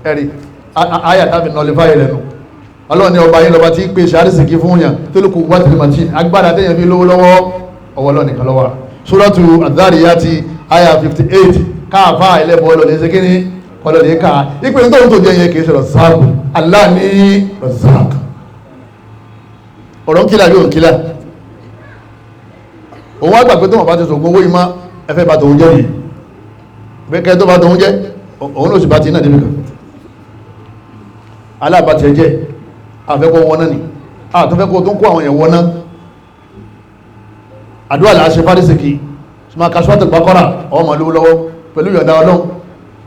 Ẹ̀rí àyà tàbí nọlifáyì rẹ̀ nù. Ọlọ́run ní ọba yín lọ́ba tí pèsè arísìkí fún yàn tó lóko wá tìlí màtí agbára téèyàn fi lówó lọ́wọ́, ọwọ́ Ọlọ́run nìkan ló wà. Suratu Adh-Dhariyati àyà 58. Káàfà ẹlẹ́bọ̀ ọlọ́lẹ̀ ṣe kíní ọlọ́lẹ̀ ká ipe tó ń tó jẹ́ yẹn kìí ṣe rọ̀sáàkù, Allah ní rọ̀sáàkù. Ọ̀rọ̀ ń kílà bí òun kílà. Òun wá gbà pé tó wọ́n bá ti sògùn owó ìmá ẹfẹ́ bá tòun jẹ́ yìí pé kẹ́ tó bá tòun jẹ́, òun ló sì bá ti náà débi kan aláàbàtì ẹ̀jẹ̀ àfẹ́kọ́ wọn náà ni àtúnfẹ́kọ́ tó ń kó àwọn èèyàn wọn náà. Àdúrà là á ṣe fárísìkì, máa ka Suratul Baqara, ọmọ lówó lọ́wọ́ pẹ̀lú ìyọ̀ǹda Ọlọ́run.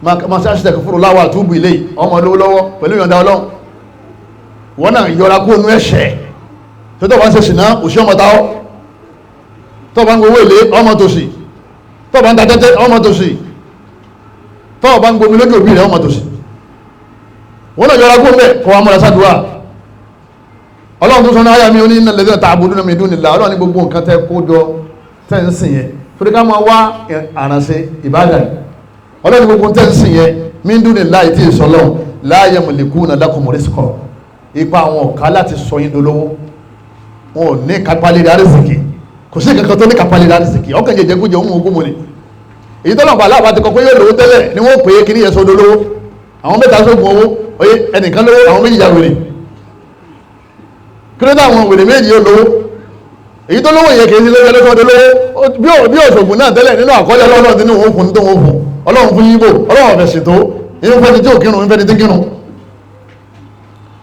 Máa ṣe àṣìṣe fúru láwà túbù ilé, ọmọ lówó lọ́wọ́ pẹ̀lú ìyọ̀ǹda Ọlọ́run. Wọn náà yọra kó nu ẹ̀ṣẹ̀ tó tó bá ń ṣe ṣìnà, òṣì ọmọ táwọ́ tó bá ń gbowó èlé, ọmọ tòṣì tó bá ń ta tẹ́tẹ́, ọmọ tòṣì tó bá ń gbomi lójú òbí rẹ̀, ọmọ tòṣì. Wọn náà yọra kó mbẹ kọ́ wa múra sádùúrà. Ọlọ́run tó sọ ní àyà mi, ó ní innal ladhina ta'buduna min dunillah. Ọlọ́run ní gbogbo nǹkan tẹ́ kó jọ tẹ́ ń sìn yẹn, torí ká máa wá àrànṣe ìbádà. Ọlọ́run ní gbogbo tẹ́ ń sìn yẹn, min dunillahi, tí ì sọlọ́, la yamlikuna lakum rizqa, ipa àwọn ọ̀ká láti sọ yín dolówó. Wọn ò ní kápá lérí àrísìkì. Kò sí kankan tó ní kápá lérí àrísìkì. Ọkàn jẹjẹ kújẹ òun ogún mọ́lẹ̀ èyí tọ́lọ̀ bá aláàbá ti kọ pé yóò lówó tẹ́lẹ̀ ni wọ́n pè é kí ní yẹn sọ dolówó. Àwọn mẹ́ta sógun owó oyè, ẹnìkan lówó, àwọn méjì ya wèrè. Kí ló dé àwọn wèrè méjì yóò lówó? Èyí tó lówó yẹn kì í sí lówó ẹlẹ́sọ́ lówó bí òṣògùn náà tẹ́lẹ̀ nínú àkọọ́lẹ̀ Ọlọ́run tí òun fún tó òun fún. Ọlọ́run fún yíbò, Ọlọ́run ọ̀fẹ́ ṣètò inú fẹ́ni tí ò kírun, fẹ́ni tí kírun.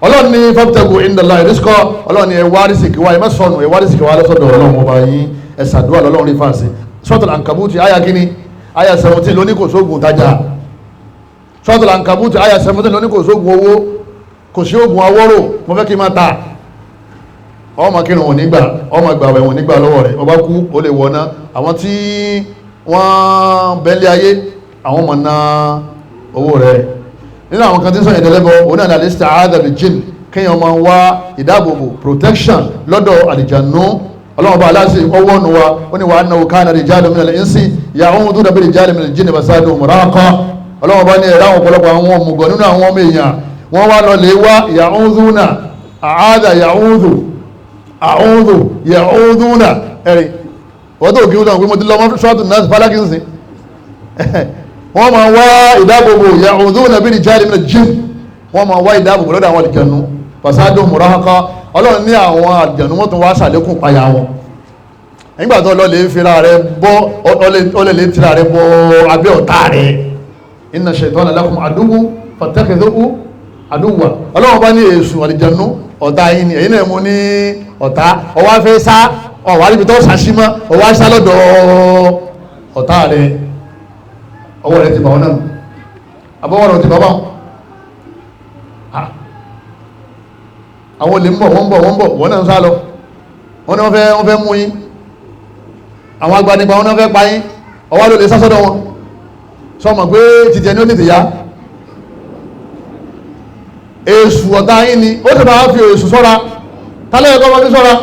Ọlọ́run ní fabtagu indallahi rizqa. Ọlọ́run ní ẹ wá rísìkí wá, ẹ má sọnù, ẹ wá rísìkí wá lọ́sọ̀dọ̀ Ọlọ́run ọba yín, ẹ ṣàdúrà lọ́lọ́run rí fàṣẹ. Suratul Ankabuti àyà kínní, àyà 17 lóní kò sóògùn tajà. Suratul Ankabuti àyà 17 lóní kò sóògùn owó, kò sí ògùn awọ́rò. Mo fẹ́ kí n máa ta ọmọ kírun wọn nígbà, ọmọ gbàwẹ̀ wọn nígbà lọ́wọ́ rẹ̀, ọba kú ó lè wọ̀ná. Àwọn tí Wọ́n bẹ́lẹ̀ ayé, àwọn ọmọ náà owó rẹ̀. Nínú àwọn kan tí ń sọ ìdẹ́lẹ́bọ, òun náà ní al-isti'adha bil-jinn, kéèyàn máa wá ìdáàbòbò, protection, lọ́dọ̀ àlìjànú. Ọlọ́run bá aláṣẹ ọwọ́ nu wa, ó ní wa annahu kana rijalun minal insi ya'uduna bi rijalin minal jinni fazaduhum rahaqa. Ọlọ́run bá ní ẹ̀rọ àwọn ọ̀pọ̀lọpọ̀ àwọn òmùgọ̀ nínú àwọn ọmọ èèyàn, wọ́n wá lọ lè wá ya'uduna, àádà ya'udu, a'udhu, ya'uduna. Ẹ̀rí wọ́n tó kí wọ́n pé mo ti lọ mọ́ ṣọ́ọ̀tù náà fálákì ń sìn. Wọ́n máa wá ìdáàbòbò, ya'uduna bi rijalin minal jinn, wọ́n máa wá ìdáàbòbò lọ́dọ̀ àwọn àlìjànú, fazaduhum rahaqa. Ọlọ́run ní àwọn àlìjànú wọ́n tún wá sàlékún payà wọn. Nígbà tó ọlọ́lẹ̀ fira rẹ bọ́, ọlọ́lẹ̀ tira rẹ bọ́ abẹ́ ọ̀tá rẹ. Inna shaytana lakum aduwwun fattakhidhuhu aduwwa. Ọlọ́run bá ní èṣù àlìjànú ọ̀tá yín ni, èyí náà mú ní ọ̀tá. Ọwọ́ afẹ́ sá, ọ̀wá níbi tó sàṣí mọ́, ọwọ́ sá lọ́dọ̀ ọ̀tá rẹ. Ọwọ́ rẹ ti bà ọ́ náà, àbọ̀wọ́ rẹ ti bà báwọn. Àwọn olè ń bọ̀, wọ́n ń bọ̀, wọ́n ń bọ̀, wọ́n náà ń sá lọ. Wọ́n ní wọ́n fẹ́ mú yín. Àwọn agbanipa wọn náà fẹ́ pa yín. Ọwọ́ ló lè sá sọ́dọ̀ wọn. Sọ mọ̀ pé títí ẹni ó tètè yá. Èṣù ọ̀tá yín ni, ó sì máa fi èṣù sọ́ra. Tálẹ́ ẹ̀kọ́ máa fi sọ́ra.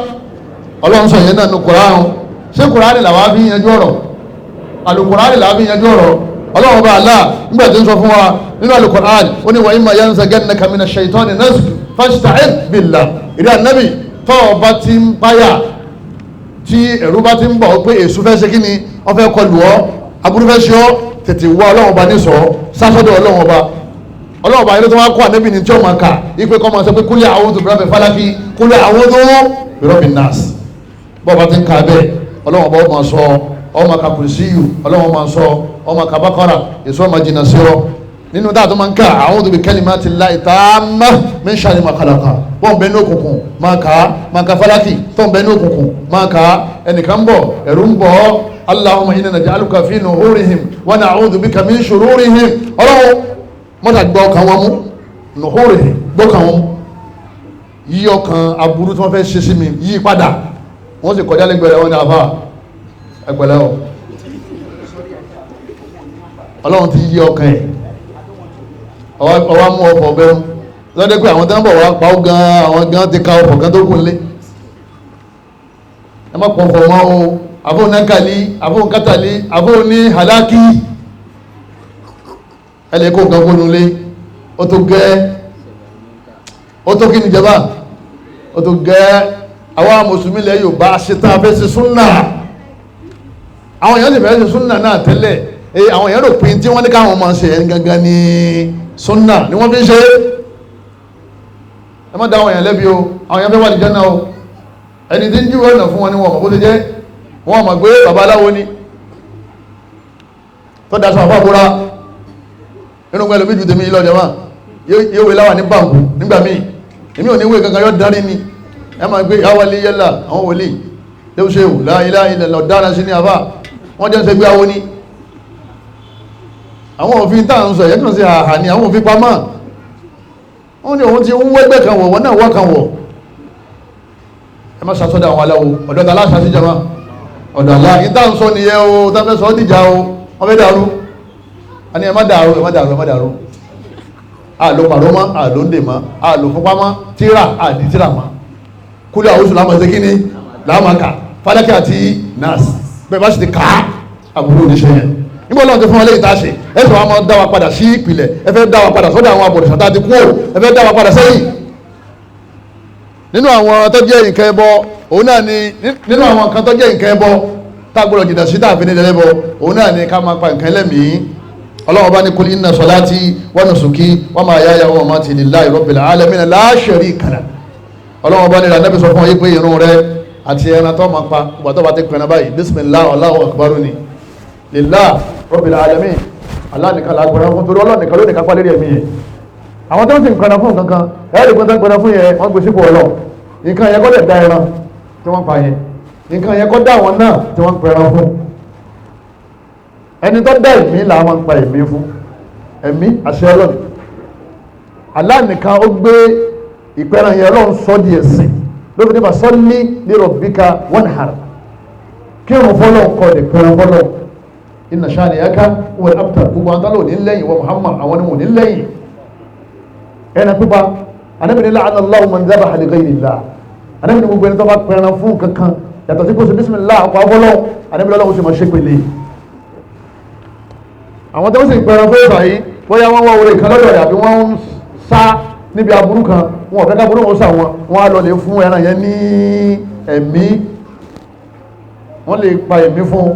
Ọlọ́run sọ yẹn náà nu Kùránì. Ṣé Kùránì làwa fi yanjú ọ̀rọ̀? Àlùkùránì làwa fi yanjú ọ̀rọ̀. Ọlọ́run bá Allah nígbà tí ń sọ fún wa nínú Àlùkùránì, ó ní wa imma yanzaghannaka minash shaitani nazghun fasta'idh billah. Ìrí ànábì, tọ́ ọba ti ń páyà, tí ẹ̀rú bá ti ń bọ̀ pé èṣù fẹ́ ṣe kí ni, wọ́n fẹ́ kọlù ọ́, aburú fẹ́ ṣe ọ́, tètè wá Ọlọ́run ọba ní sọ, sásọ́dọ̀ Ọlọ́run ọba. Ọlọ́run ọba yìí ló tó wá kó ànábì ní tí ó máa kà ipe kọ́ máa sọ pé kúlẹ̀ a'udhu birabbil falaki, kúlẹ̀ a'udhu birabbin nas. Bọ́ọ̀ bá ti ń ka bẹ́ẹ̀, Ọlọ́run ọba ó máa sọ, ó máa ka kùrìsíyù, Ọlọ́run máa sọ, ó máa ka bákọ́rà, èso máa jìnnà sí ọ. Nínú dáa tó máa ń ká a'udhu bi kalimatillahi tammah min sharri ma khalaqa. Bọ́ọ̀ bẹ́ẹ̀ ní òkùnkùn máa kà á, máa ka falaki, tó ń bẹ́ẹ̀ ní òkùnkùn máa kà á. Ẹnìkan bọ̀, ẹ̀rù ń bọ̀ ọ́, Allahumma inna naj'aluka fi nuhurihim wa na'udhu bika min shururihim. Ọlọ́run mọ́tà gbọ́ ọkàn wọn mú, nuhurihim, gbọ́ ọkàn wọn mú, yí ọkàn aburú tí wọ́n fẹ́ ṣe sí mi yí padà. Wọ́n sì kọjá lẹ́gbẹ̀rẹ̀ wọn ní àfà ẹgbẹ̀lẹ́ ọ̀. Ọlọ́run ti yí ọkàn ẹ̀. Ọwá mú ọkọ̀ ọbẹ̀rún lọ́dẹ́ pé àwọn tó ń bọ̀ wá pa ó gan, àwọn gan ti ka ọkọ̀ kan tó kù lé. Ẹ má pọ̀fọ̀ mọ́ o. Àfóhùn nákàlí, àfóhùn kátàlí, àfóhùn ní hàlákì, ẹ lè kó nǹkan fóònù lé. Ó tó gẹ́, ó tó kí ni jẹba, ó tó gẹ́. Àwọn mùsùlùmí lẹ Yorùbá ṣetán afẹ́ ṣe súnà. Àwọn èèyàn sì fẹ́ ṣe súnà náà tẹ́lẹ̀. Àwọn èèyàn rò pé tí wọ́n ní káwọn máa ṣe ẹni gangan ní súnà ni wọ́n fi ń ṣe. Ẹ má dá àwọn èèyàn lẹ́bi o. Àwọn èèyàn fẹ́ wà ní Jánnà o. Ẹni tí ń júwèé ọ̀nà fún wọn ni wọn mọ̀ bó ṣe jẹ́. Wọ́n mọ̀ pé babaláwo ni tó daṣọ àfàbúra nínú pẹ̀lú bí ju tèmi lọ jẹ́mọ́. Yóò wé láwà ní báǹkù nígbà míì, èmi ò ní wé kankan, yóò darí ni. Ẹ máa gbé yàwálé yẹ́là àwọn wòlíì léwu ṣe wù la ilaha illallah dára sí ní àfà wọ́n jẹ́ ń ṣe gbé awo ni. Àwọn òfin tá à ń sọ ẹ̀yẹ́ kan sí àhà ni àwọn òfin pamọ́. Wọ́n ní òun ti ń wẹ́gbẹ́ kan wọ̀, wọ́n náà wọ́ kan wọ̀. Ẹ má ṣàtọ́dọ̀ àwọn aláwo. Ọ̀dọ̀ ta aláṣà sí jama, ọ̀dọ̀ àlá yìí tá à ń sọ nìyẹn o. Tá a fẹ́ sọ ọ́ dìjà o, wọ́n fẹ́ dàrú. A ní ẹ má dàrú, ẹ má dàrú, ẹ má dàrú. Àlò pàrọ̀ mọ́, àlò ń dè mọ́, àlò fúnpá mọ́, tíra àdí tíra mọ́. Kúlẹ̀ àwùsù làwọn ṣe kíni làwọn kà, Fálákì àti Nọ́ọ̀sì. Bẹ́ẹ̀ bá sì ti kà á, àbúrò oníṣẹ́ yẹn nígbà Ọlọ́run ti fún wọn léyìí tá a ṣe. Ẹ sọ wọn máa dá wa padà sí ìpìlẹ̀. Ẹ fẹ́ dá wa padà sọ́dọ̀ àwọn abọ̀rìṣà tá a ti kú o. Ẹ fẹ́ dá wa padà sẹ́yìn. Nínú àwọn tó jẹ́ nǹkan ẹbọ, òun náà ni nínú àwọn nǹkan tó jẹ́ nǹkan ẹbọ tá a gbọ́dọ̀ jìnnà sí tá a fi ní ẹlẹ́bọ, òun náà ni ká máa pa nǹkan ẹlẹ́mìí. Ọlọ́run bá ní kul inna salati wa nusuki wa mahyaya wa mamati lillahi rabbil alamin la sharika lah. Ọlọ́run bá ní ìlànà sọ fún ọ yí pé irun rẹ àti ẹran tó máa pa ìgbà tó bá ti pẹ̀rẹ̀ báyìí, bismillah Allahu akbar ni lillah rabbil alamin. Allah nìkan lágbára fún, torí Ọlọ́run nìkan ló nìkan pa lérí ẹ̀mí yẹn. Àwọn tó ń sì ń pẹ̀rẹ̀ fún kankan, ẹ̀ẹ́dì pé tó ń pẹ̀rẹ̀ fún yẹn, wọ́n gbé sípò Ọlọ́run. Nǹkan yẹn kọ́ lè da ẹran tí wọ́n pa yẹn, nǹkan yẹn kọ́ dá àwọn náà tí wọ́n pẹ̀rẹ̀ fún. Ẹni tó dá ẹ̀mí là máa ń pa ẹ̀mí fún. Ẹ̀mí àṣẹ Ọlọ́run. Allah nìkan ó gbé ìpẹ́ràn yẹn, Ọlọ́run sọ di ẹ̀sìn lóbi nípa salli li rabbika wanhar. Kí òun fọlọ́ kọ́ lè pẹ́ràn fọlọ́. Inna shani'aka huwal abtar. Gbogbo àwọn tálọ̀ ní lẹ́yìn wa Muhammad, àwọn ni wọ́n ní lẹ́yìn. Ẹran pípa, Ànábì ní la'ana Allahu man dhabaha li ghayri Allah. Ànábì ní gbogbo ẹni tó bá pẹran fún kankan yàtọ̀ sí kó ṣe bísímìlá ọkọ̀ afọlọ́, Ànábì lọ́wọ́ sì máa ṣe pèlè. Àwọn tó ń sì pẹran fún ìgbà yìí, bóyá wọ́n wá orí kan lọ́dọ̀ rẹ̀ àbí wọ́n ń sá níbi aburú kan, wọn ò fẹ́ ká burú wọn sà wọn, wọn á lọ lè fún ẹran yẹn ní ẹ̀mí, wọ́n lè pa ẹ̀mí fún.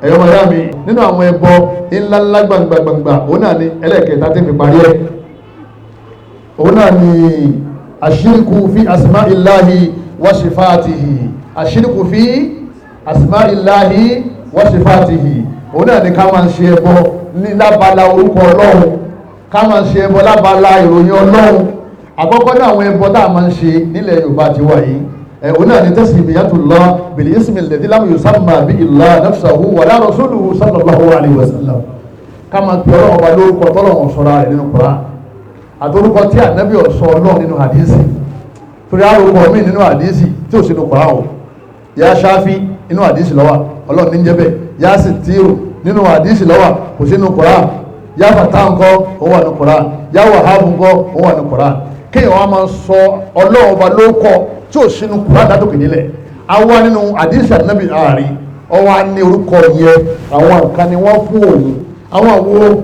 Ẹ̀yọ́ máa yá mi nínú àwọn ẹbọ ńláńlá gbàngbàngbà, òun náà ni ẹlẹ́ẹ̀kẹta tí fi parí ẹ̀, òun náà ni àṣírìkù fi asma'illahi wa sifatihi. Àṣírìkù fi asma'illahi wa sifatihi, òun náà ni ká máa ṣe ẹbọ ní lábala orúkọ Ọlọ́run, ká máa ṣe ẹbọ lábala ìròyìn Ọlọ́run. Àkọ́kọ́ náà àwọn ẹbọ tá a máa ń ṣe nílẹ̀ Yorùbá ti wà yìí, òun náà ni tasmiyatullah bil ismi alladhi lam yusamma bihi Allah nafsahu wala rasuluhu sallallahu alayhi wa sallam. Ká máa pe Ọlọ́run ọba lórúkọ tọ́lọ́run sọ̀rọ̀ rẹ̀ nínú Qur'an, àtòrúkọ tí ànábì ọ̀sọ́ Ọlọ́run nínú hadisi, torí àròkọ mi nínú hadisi tí ò sínú Qur'an o. Yá Ṣáfí nínú hadisi ló wà, Ọlọ́run ní jẹ́ bẹ́ẹ̀. Yá Sìtírù nínú hadisi ló wà, kò sínú Qur'an. Yá Fàtá ńkọ́, ó wà ní Qur'an. Yá Wàhábù ńkọ́, ó wà ní Qur'an. Kéèyàn wá máa sọ Ọlọ́run ọba lórúkọ tí ò sínú Qur'an látòkè nílẹ̀, àwa nínú hadisi ànábì àárín ọwọ́ á ní orúkọ yẹn, àwọn nǹkan ni wọ́n fún òun, àwọn àwo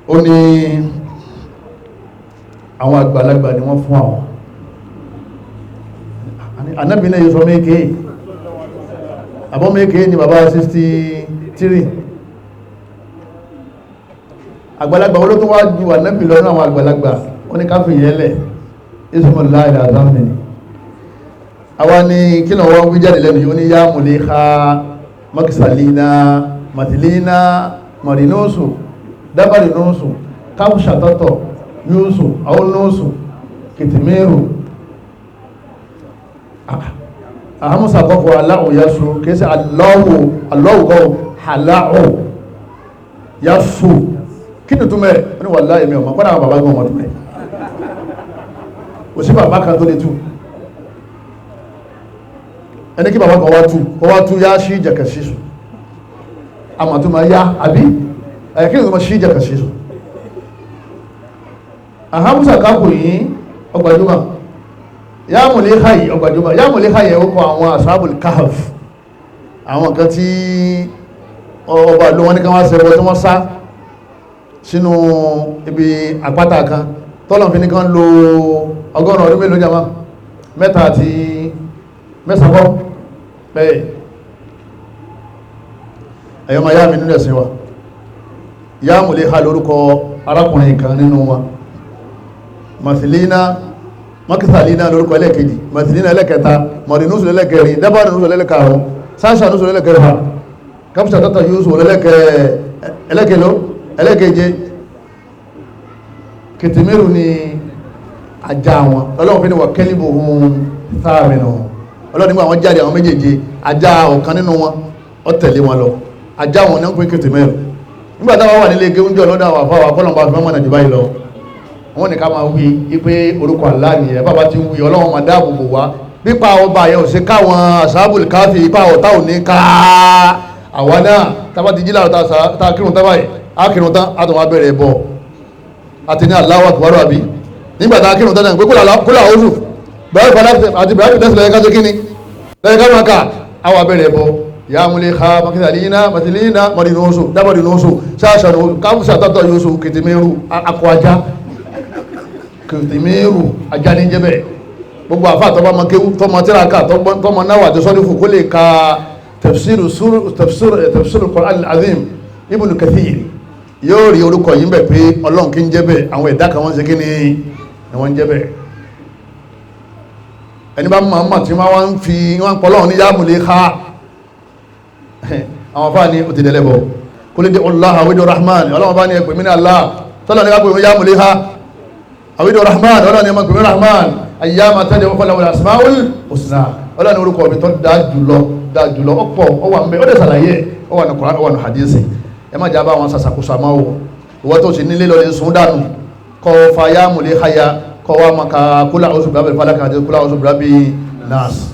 ó ní àwọn àgbàlagbà ni wọ́n fún àwọn. Ànábì náà yóò sọ méèké àbọ́ méèké ni bàbá 63. Àgbàlagbà olótó wá ju ànábì lọ́nà àwọn àgbàlagbà, ó ní káfí yẹlẹ̀ ismullahi al-azam ni. Àwa ni kí lọ wọ́n wí jáde lẹ́nu yìí, ó ní yá mùlẹ́ka mọ́kísàlínà màtìlínà mọ̀rínúsù dábàrínúsù káfùsàtọ̀tọ̀ yúsù àwọnúsù kìtìmírù àhámùsà kọ́kọ́ aláhùn yásù kìí sí aláhùn aláhùn aláhùn yásù. Kí ni túmẹ̀? Ó ní wàláhì mi ọmọ kọ́nà àwọn bàbá gbọ́n ọmọ túmẹ̀, kò sí bàbá kan tó lè tú. Ẹni kí bàbá kan wá tú, kó wá tú yá sí ìjẹ̀kẹ̀ sísù àmàtúmọ̀ yá àbí kí ni túmọ̀ sí ìjẹ̀kẹ̀ sísù. Àhámùsà kákò yìí ọgbàjúmọ̀, yá mùlẹ́kà yìí ọgbàjúmọ̀, yá mùlẹ́kà yìí ó kọ àwọn ashabul kahf, àwọn kan tí ọba ìlú wọn ní ká wá ṣẹbọ tí wọ́n sá sínú ibi àpáta kan tọ́lọ̀ fi ní kan lo 100 ọdún mélòó jama, 3 àti 9 kọ́ bẹ́ẹ̀. Ẹ̀yọ́ ma yá mi nínú ẹ̀sìn wa, yá mùlẹ́kà lórúkọ arákùnrin kan nínú wa, màsílínà mọ́kísàlínà lórúkọ ẹlẹ́ẹ̀kejì, màsílínà ẹlẹ́ẹ̀kẹta, mọ̀rínúsù ẹlẹ́ẹ̀kẹrin, dábàrínúsù ẹlẹ́ẹ̀karùn, sáṣànúsù ẹlẹ́ẹ̀kẹfà, kápúsà tọ́tà yúsù ẹlẹ́ẹ̀kẹló ẹlẹ́ẹ̀keje. Kìtìmírù ni ajá wọn, Ọlọ́run fi ni wà kẹ́líbù ohun sáàmìnà. Ọlọ́run nígbà wọn jáde àwọn méjèèjì, ajá ọ̀kan nínú wọn ó tẹ̀lé wọn lọ, ajá wọn ní wọ́n pín kìtìmírù. Nígbà táwọn wà nílé géúnjọ lọ́dọ̀ àwọn àfáwà kọ́lọ̀mbà fi mọ́mọ́nà jù báyìí lọ, wọ́n ní ká máa wí wípé orúkọ Allah nìyẹn, bàbá ti ń wí Ọlọ́run máa dáàbò bò wá. Pípa ọba yẹn ò sí káwọn àsábùl káfí ipa ọ̀tá ò ní ká àwa náà. Tábà ti jí láàrọ̀ tá a kírun tábà yìí, á kírun tán á tún wá bẹ̀rẹ̀ bọ̀ àti ní Allahu akbar àbí nígbà tá a kírun tán náà pé kólà oṣù bẹ̀rẹ̀ fọlá àti bẹ̀rẹ̀ tẹ̀sí lẹ́yìn ká ṣe kíni lẹ́yìn ká máa kà á wà bẹ̀rẹ̀ bọ̀ ya mulika makisalina matilina mọ̀dínúsù dábọ̀dínúsù sáṣànù káfùsà tọ́tọ̀ yóò kìtìmírù akọ ajá kìtìmírù ajá ní jẹ́bẹ̀. Gbogbo àfa àtọ́bá ma kéwú tọmọ tíráka tọmọ náwà àti sọ́dífù kó lè ka tafsiru Qur'an al-Azim Ibn Kathir, yóò rí orúkọ yìí bẹ̀ pé Ọlọ́run kí ń jẹ́ bẹ̀, àwọn ẹ̀dá kan wọ́n ṣe kí ni wọ́n ń jẹ́ bẹ̀. Ẹni bá mọ̀ mọ̀ tí wọ́n ń fi wọ́n ń pọ̀ Ọlọ́run ní ya mulika, àwọn afáà ní ó ti dẹ̀lẹ́bọ̀. Kó lè dé Allah àwídọ̀ Rahman, Ọlọ́run bá ní ẹ̀pẹ̀ mí ní Allah, tọ́lọ̀ ní ká pè mí ya mulika àwídọ̀ Rahman, Ọlọ́run ní ẹmọ pè mí Rahman, ayyama tad'u falahu al-asmaul husna, Ọlọ́run ní orúkọ mi tó dá jùlọ dá jùlọ ọ̀pọ̀ ó wà ń bẹ, ó dẹ̀ sàlàyé ó wà ní Qur'an, ó wà ní hadisi. Ẹ má jà bá àwọn sàṣàkóso àmọ́ o, ìwọ tó sì nílé lọ́lẹ̀ sùn dànù kọ́ fa ya mulika ya kọ́ wa maka kúlà oṣù bírábì falaka àti kúlà oṣù bírábì nas.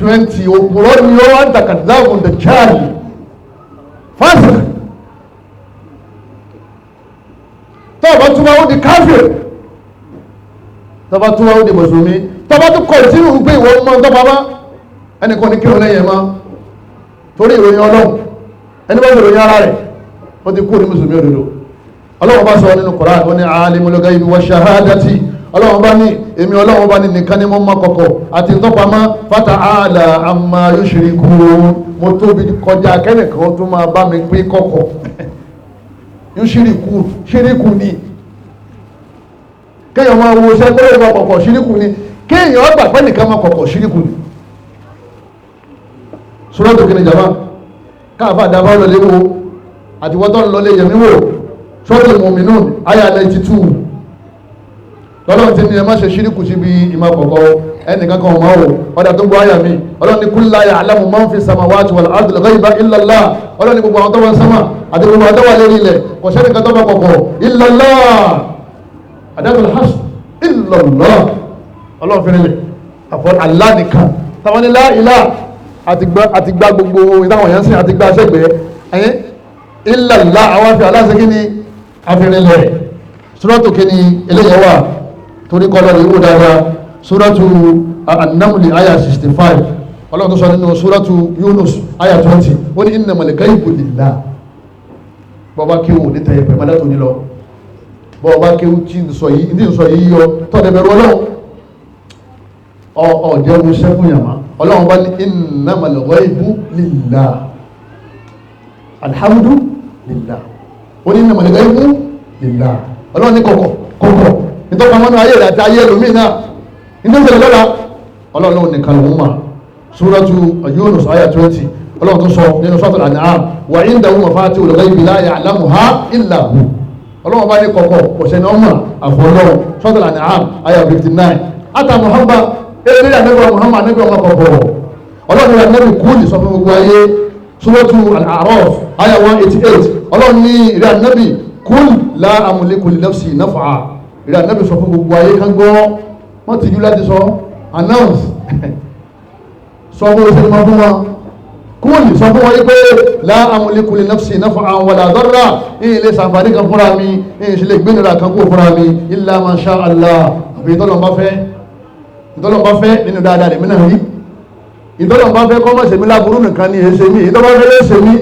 20 òpùrọ́ ni ó wá ń takàdáàbò dajjal fásitì tọ́ọ̀bá túbá ó di káfíìr, tọ́ọ̀bá túbá ó di mùsùlùmí, tọ́ọ̀bá tó kọ̀ntínú pé ìwọ mọ́ tọ́pamọ́ ẹnìkan ní kírun lẹ́yìn ẹ̀ mọ́ torí ìròyìn Ọlọ́run, ẹni bá ìròyìn ara rẹ̀ ó ti kú ní mùsùlùmí òdodo. Ọlọ́run bá sọ nínú Kùránì, ó ní alimul ghaibi wa shahadati, Ọlọ́run bá ní èmi Ọlọ́run bá ní nìkan ní mo mọ̀ kọ̀kọ̀ àti ntọ́pamọ́, fata'ala amma yushrikun, mo tóbi kọjá kẹ́nìkan tó máa bá mi pín kọ̀kọ̀. Yushriku ṣíríkù ni kéèyàn máa wo iṣẹ́ tó lè mọ kọ̀kọ̀, ṣíríkù ni kéèyàn gbà pé nìkan máa kọ̀kọ̀, ṣíríkù ni. Sọ́dọ̀ kìíní jàmá káàfà dábàá lọ léwo àti wọ́tọ́ ń lọ lé yẹmí wò, Suratul Mu'minun àyà 92 lọ́lọ́run ti ní ẹ má ṣe ṣíríkù síbi ìmọ̀ kọ̀kọ̀, ẹnìkan kan ọmọ o. Ọ̀dà tó ń gbọ́ àyà mi, Ọlọ́run ní kul la ya'lamu man fi samawati wal ardil ghayba illa Allah, Ọlọ́run ní gbogbo àwọn tó wà ń sánmà àti gbogbo àwọn tó wà lérí ilẹ̀ kò sẹ́nìkan tó bá kọ̀kọ̀ illa Allah, adatul hasr illa Allah, Ọlọ́run fi rinlẹ̀ àfọ Allah nìkan táwọn ní la ilaha àti gba gbogbo ìdáhùn yẹn sìn àti gba sẹ́gbẹ̀ẹ́ ẹ̀yìn illa Allah, àwọn afi aláṣẹ kí ni àfihànlẹ̀. Suratu kí ni eléyẹ̀ wà torí kọ́lọ́ rẹ̀ wò dáadáa, Suratu An-Naml àyà 65, Ọlọ́run tó sọ nínú Suratu Yunus àyà 20, ó ní innamal ghaibu lillah. Bọ́ọ̀bá kéwù ní tẹ̀yẹ̀ pẹ̀lú mọ́lẹ́tò ní lọ, bọ́ọ̀bá kéwù tí ń sọ yìí ní sọ yìí yọ tọ́lẹ̀ bẹ̀rù Ọlọ́run ọ̀jẹ̀ wo sẹ́kùn yàmá. Ọlọ́run bá ní innamal ghaibu lillah, alhamdu lillah, ó ní innamal ghaibu lillah. Ọlọ́run ní kọ̀kọ̀ kọ̀kọ̀ nítorí àwọn ayé rẹ̀ àti ayé ẹlòmíì náà nítorí ìṣẹ̀lẹ̀ lọ́la, Ọlọ́run nìkan lòún mà. Suratu Yunus àyà 20, Ọlọ́run tó sọ nínú Suratul An'am, wa indahu mafatihul ghaibi la ya'lamuha illa hu, Ọlọ́run bá ní kọ̀kọ̀ kò sẹ́ni ọmọ àfọlọ́run. Suratul An'am àyà 59, ata Muhammad eré ànábì Muhammad ànábì ọmọ kọ̀kọ̀, Ọlọ́run ní ànábì kúlì sọ fún gbogbo ayé. Suratu Al-A'raf àyà 188, Ọlọ́run ní ìrẹ́ ànábì kúl la amliku li nafsi naf'a, ìrẹ́ ànábì sọ fún gbogbo ayé kan gbọ́, wọ́n ti jú láti sọ announce sọ fún oṣù mọ́ fún wọn, kúl sọ fún wọn yí pé la amliku li nafsi naf'an wala darra, ìyìn lè sàǹfààní kan fúnra mi, ìyìn sì lè gbénira kan kó fúnra mi, illa ma sha Allah, àbí ìtọ́lọ̀ ìtọ́lọ́mbá fẹ́ nínú dáadáa lèmi náà rí, ìtọ́lọ́mbá fẹ́ kọ́ mọ̀ sèmi láburú nìkan ní èsè mi, ìtọ́lọ́mbá fẹ́ lè sèmi.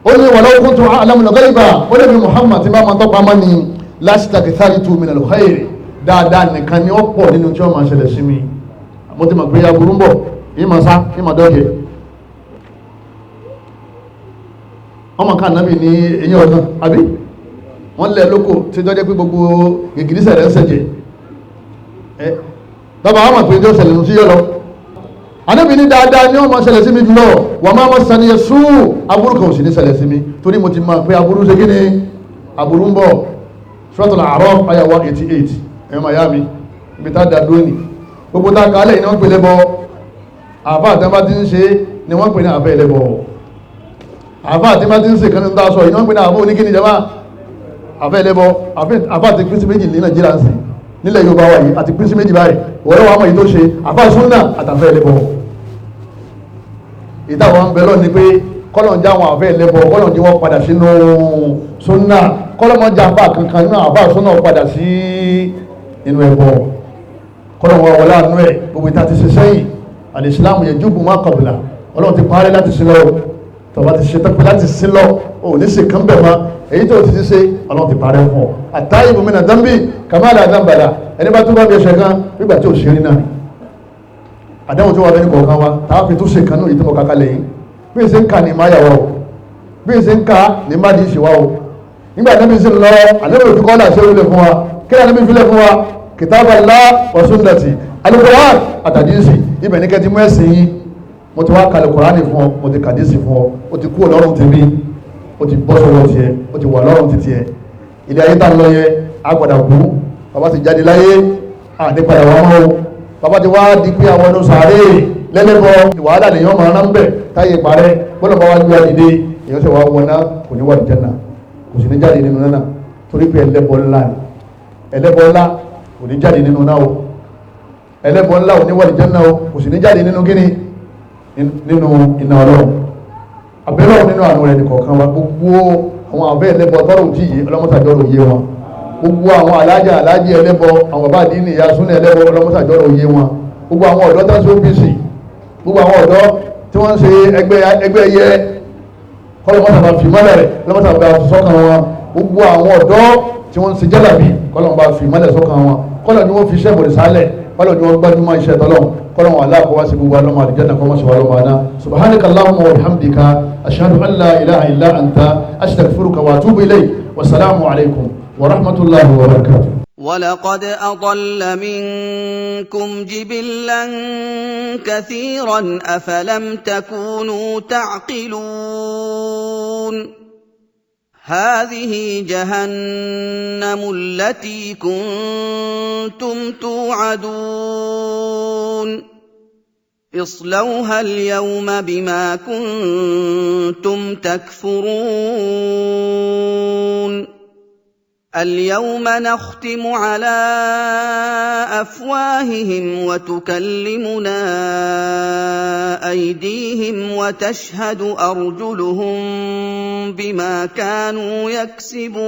Ó ní walau kuntu a'lamul ghaiba, ó lè fi Muhammad tí bá máa tọ́pa mọ́ ni lastakthartu minal khairi, dáadáa nìkan ni ó pọ̀ nínú tí ó máa ṣẹlẹ̀ sí mi, mo ti mọ̀ pé aburú ń bọ̀, ìmọ̀ sá ìmọ̀ dọ́jẹ̀. Ọmọ kan nàbì ní eyín ọ̀kan àbí wọ́n lẹ̀ lóko tí dọ́jẹ́ pé gbogbo gègìrísẹ̀ rẹ̀ ń ṣẹ̀jẹ̀ bàbá àwọn àpè ní ọ̀sẹ̀lẹ̀ sí yọ lọ. Ànábì ní dáadáa ní ọmọ ṣẹlẹ̀ sí mi jùlọ, wà máa ma sàníyẹ sùúrù, aburú kan ò sì ní ṣẹlẹ̀ sí mi torí mo ti máa pé aburú ṣe kí ni aburú ń bọ̀. Suratul A'raf àyà 188, ẹ̀yọ́ màá yá mi ibi tá a dá dúró nì gbogbo tá a kà á lẹ́yìn ni wọ́n pè lẹ́bọ, àfa àti bá ti ń ṣe ni wọ́n pè ní àfẹ́ ẹlẹ́bọ, àfa àti bá ti ń ṣe kan ní ta sọ yìí ni wọ́n pè ní àfẹ́ oníkíni jama àfẹ́ ẹlẹ́bọ. Àfa àti pín sí méjì ní Nàìjíríà ń sìn nílẹ̀ Yorùbá wa yìí àti pín sí méjì báyìí, wọ́n wà mọ̀ yìí tó ṣe àfa súnà àtàfẹ́ ẹlẹ́bọ. Ìtàwọn ń bẹ lọ ni pé kọ́lọ̀ ń já àwọn àfẹ́ ẹlẹ́bọ, kọ́lọ̀ ń jí wọ́n padà sínú súnà, kọ́lọ̀ mọ́ já àfa kankan nínú àfa súnà padà sí inú ẹbọ, kọ́lọ̀ wọn wọlé àánú ẹ̀. Gbogbo ìta ti ṣe sẹ́yìn, alìsílámù yẹ júbù má kọ̀bìlà, Ọlọ́run ti parí láti sin lọ, tọba ti ṣe tọ́pẹ́ láti sin lọ, ò ní ṣe kán bẹ̀ mọ́, èyí tó ti ti ṣe Ọlọ́run ti parí fún ọ. Àtàyè ibùmínà dánbì kàmáàlà dánbàlà, ẹni bá tún bá bí ẹsẹ̀ kan nígbà tí ò ṣe rí náà àdáhùn tí wọ́n bẹ ní kọ̀ọ̀kan wa tàà fi tún ṣe kan náà yìí tí mo kàkà lẹ́yìn bí n ṣe ń ka ní má yàwó o, bí n ṣe ń ka ní má di ìṣèwà o. Nígbà tí wọ́n ṣe ń lọ àlẹ́ òfin kọ́ ṣe wúlẹ̀ fún wa, kí ni àlẹ́ fi lẹ̀ fún wa? Kitaballah wa sunnati, al-Qur'an àtàdísì, ibẹ̀ ní kẹ́tí mú ẹ̀sìn yín. Mo ti wá ka al-Qur'an fún ọ, mo ti kàdísì fún ọ, o ti kú ọlọ́run tèmi, o ti bọ́ sọ́wọ́ tiẹ̀, o ti wà lọ́rùn ti tiẹ̀. Ilé ayé tá ń lọ yẹ agbada kú, bàbá ti jáde láyé àdépadà wà mọ́ o, bàbá ti wá di pé àwọn ọdún sàárè lẹ́lẹ́bọ wàhálà lèyàn máa rán bẹ̀ táyé parẹ́, gbọ́dọ̀ bá wá gbé wa dìde èèyàn sì wá wọná, kò ní wà ní Jánnà, kò sì ní jáde nínú náà, torí pé ẹlẹ́bọ ńlá ni, ẹlẹ́bọ ńlá kò ní jáde nínú náà o, ẹlẹ́bọ ńlá ò ní wà ní Jánnà o, kò sì ní jáde nínú kíni nínú iná ọlọ́run. Àbẹ̀rẹ̀ nínú àánú rẹ̀ nìkọ̀ọ̀kan wa, gbogbo àwọn àbẹ́ ẹlẹ́bọ tọ́rọ̀ òjì yìí, ọlọ́mọ́sàjọ́rò yé wọn. Gbogbo àwọn alájà alájì ẹlẹ́bọ, àwọn bàbá àdínì ìyá súnà ẹlẹ́bọ, ọlọ́mọ́sàjọ́rò yé wọn. Gbogbo àwọn ọ̀dọ́ tó ń ṣe OPC, gbogbo àwọn ọ̀dọ́ tí wọ́n ń ṣe ẹgbẹ́ ẹyẹ, kọ́lọ́mọ́sàbà fi mọ́lẹ̀ rẹ̀, kọ́lọ́mọ́sàbà fi sọ́kàn wọn. Gbogbo àwọn ọ̀dọ́ tí wọ́n ń ṣe jálàbí, kọ́lọ́mọ́sàbà fi mọ́lẹ̀ sọ́kàn wọn. Kọ́lọ́ ni wọ́n fi iṣẹ́ bòrè sálẹ̀, kọ́lọ́ ni wọ́n gbájúmọ́ iṣẹ́ tọ́lọ́hún. Kọ́lọ́hún aláàkọ́ wá sí gbogbo alọ́mọ àlùjánnà, kọ́ mọ́sọ̀ alọ́mọ àná. Subhanaka allahumma wa bihamdika, ashhadu an la ilaha illa anta, astaghfiruka wa atubu ilayk. Wa salaamu alaykum wa rahmatullahi wa barakatuh. ولقد أضل منكم جبلا كثيرا أفلم تكونوا تعقلون. هذه جهنم التي كنتم توعدون. اصلوها اليوم بما كنتم تكفرون. اليوم نختم على أفواههم وتكلمنا أيديهم وتشهد أرجلهم بما كانوا يكسبون.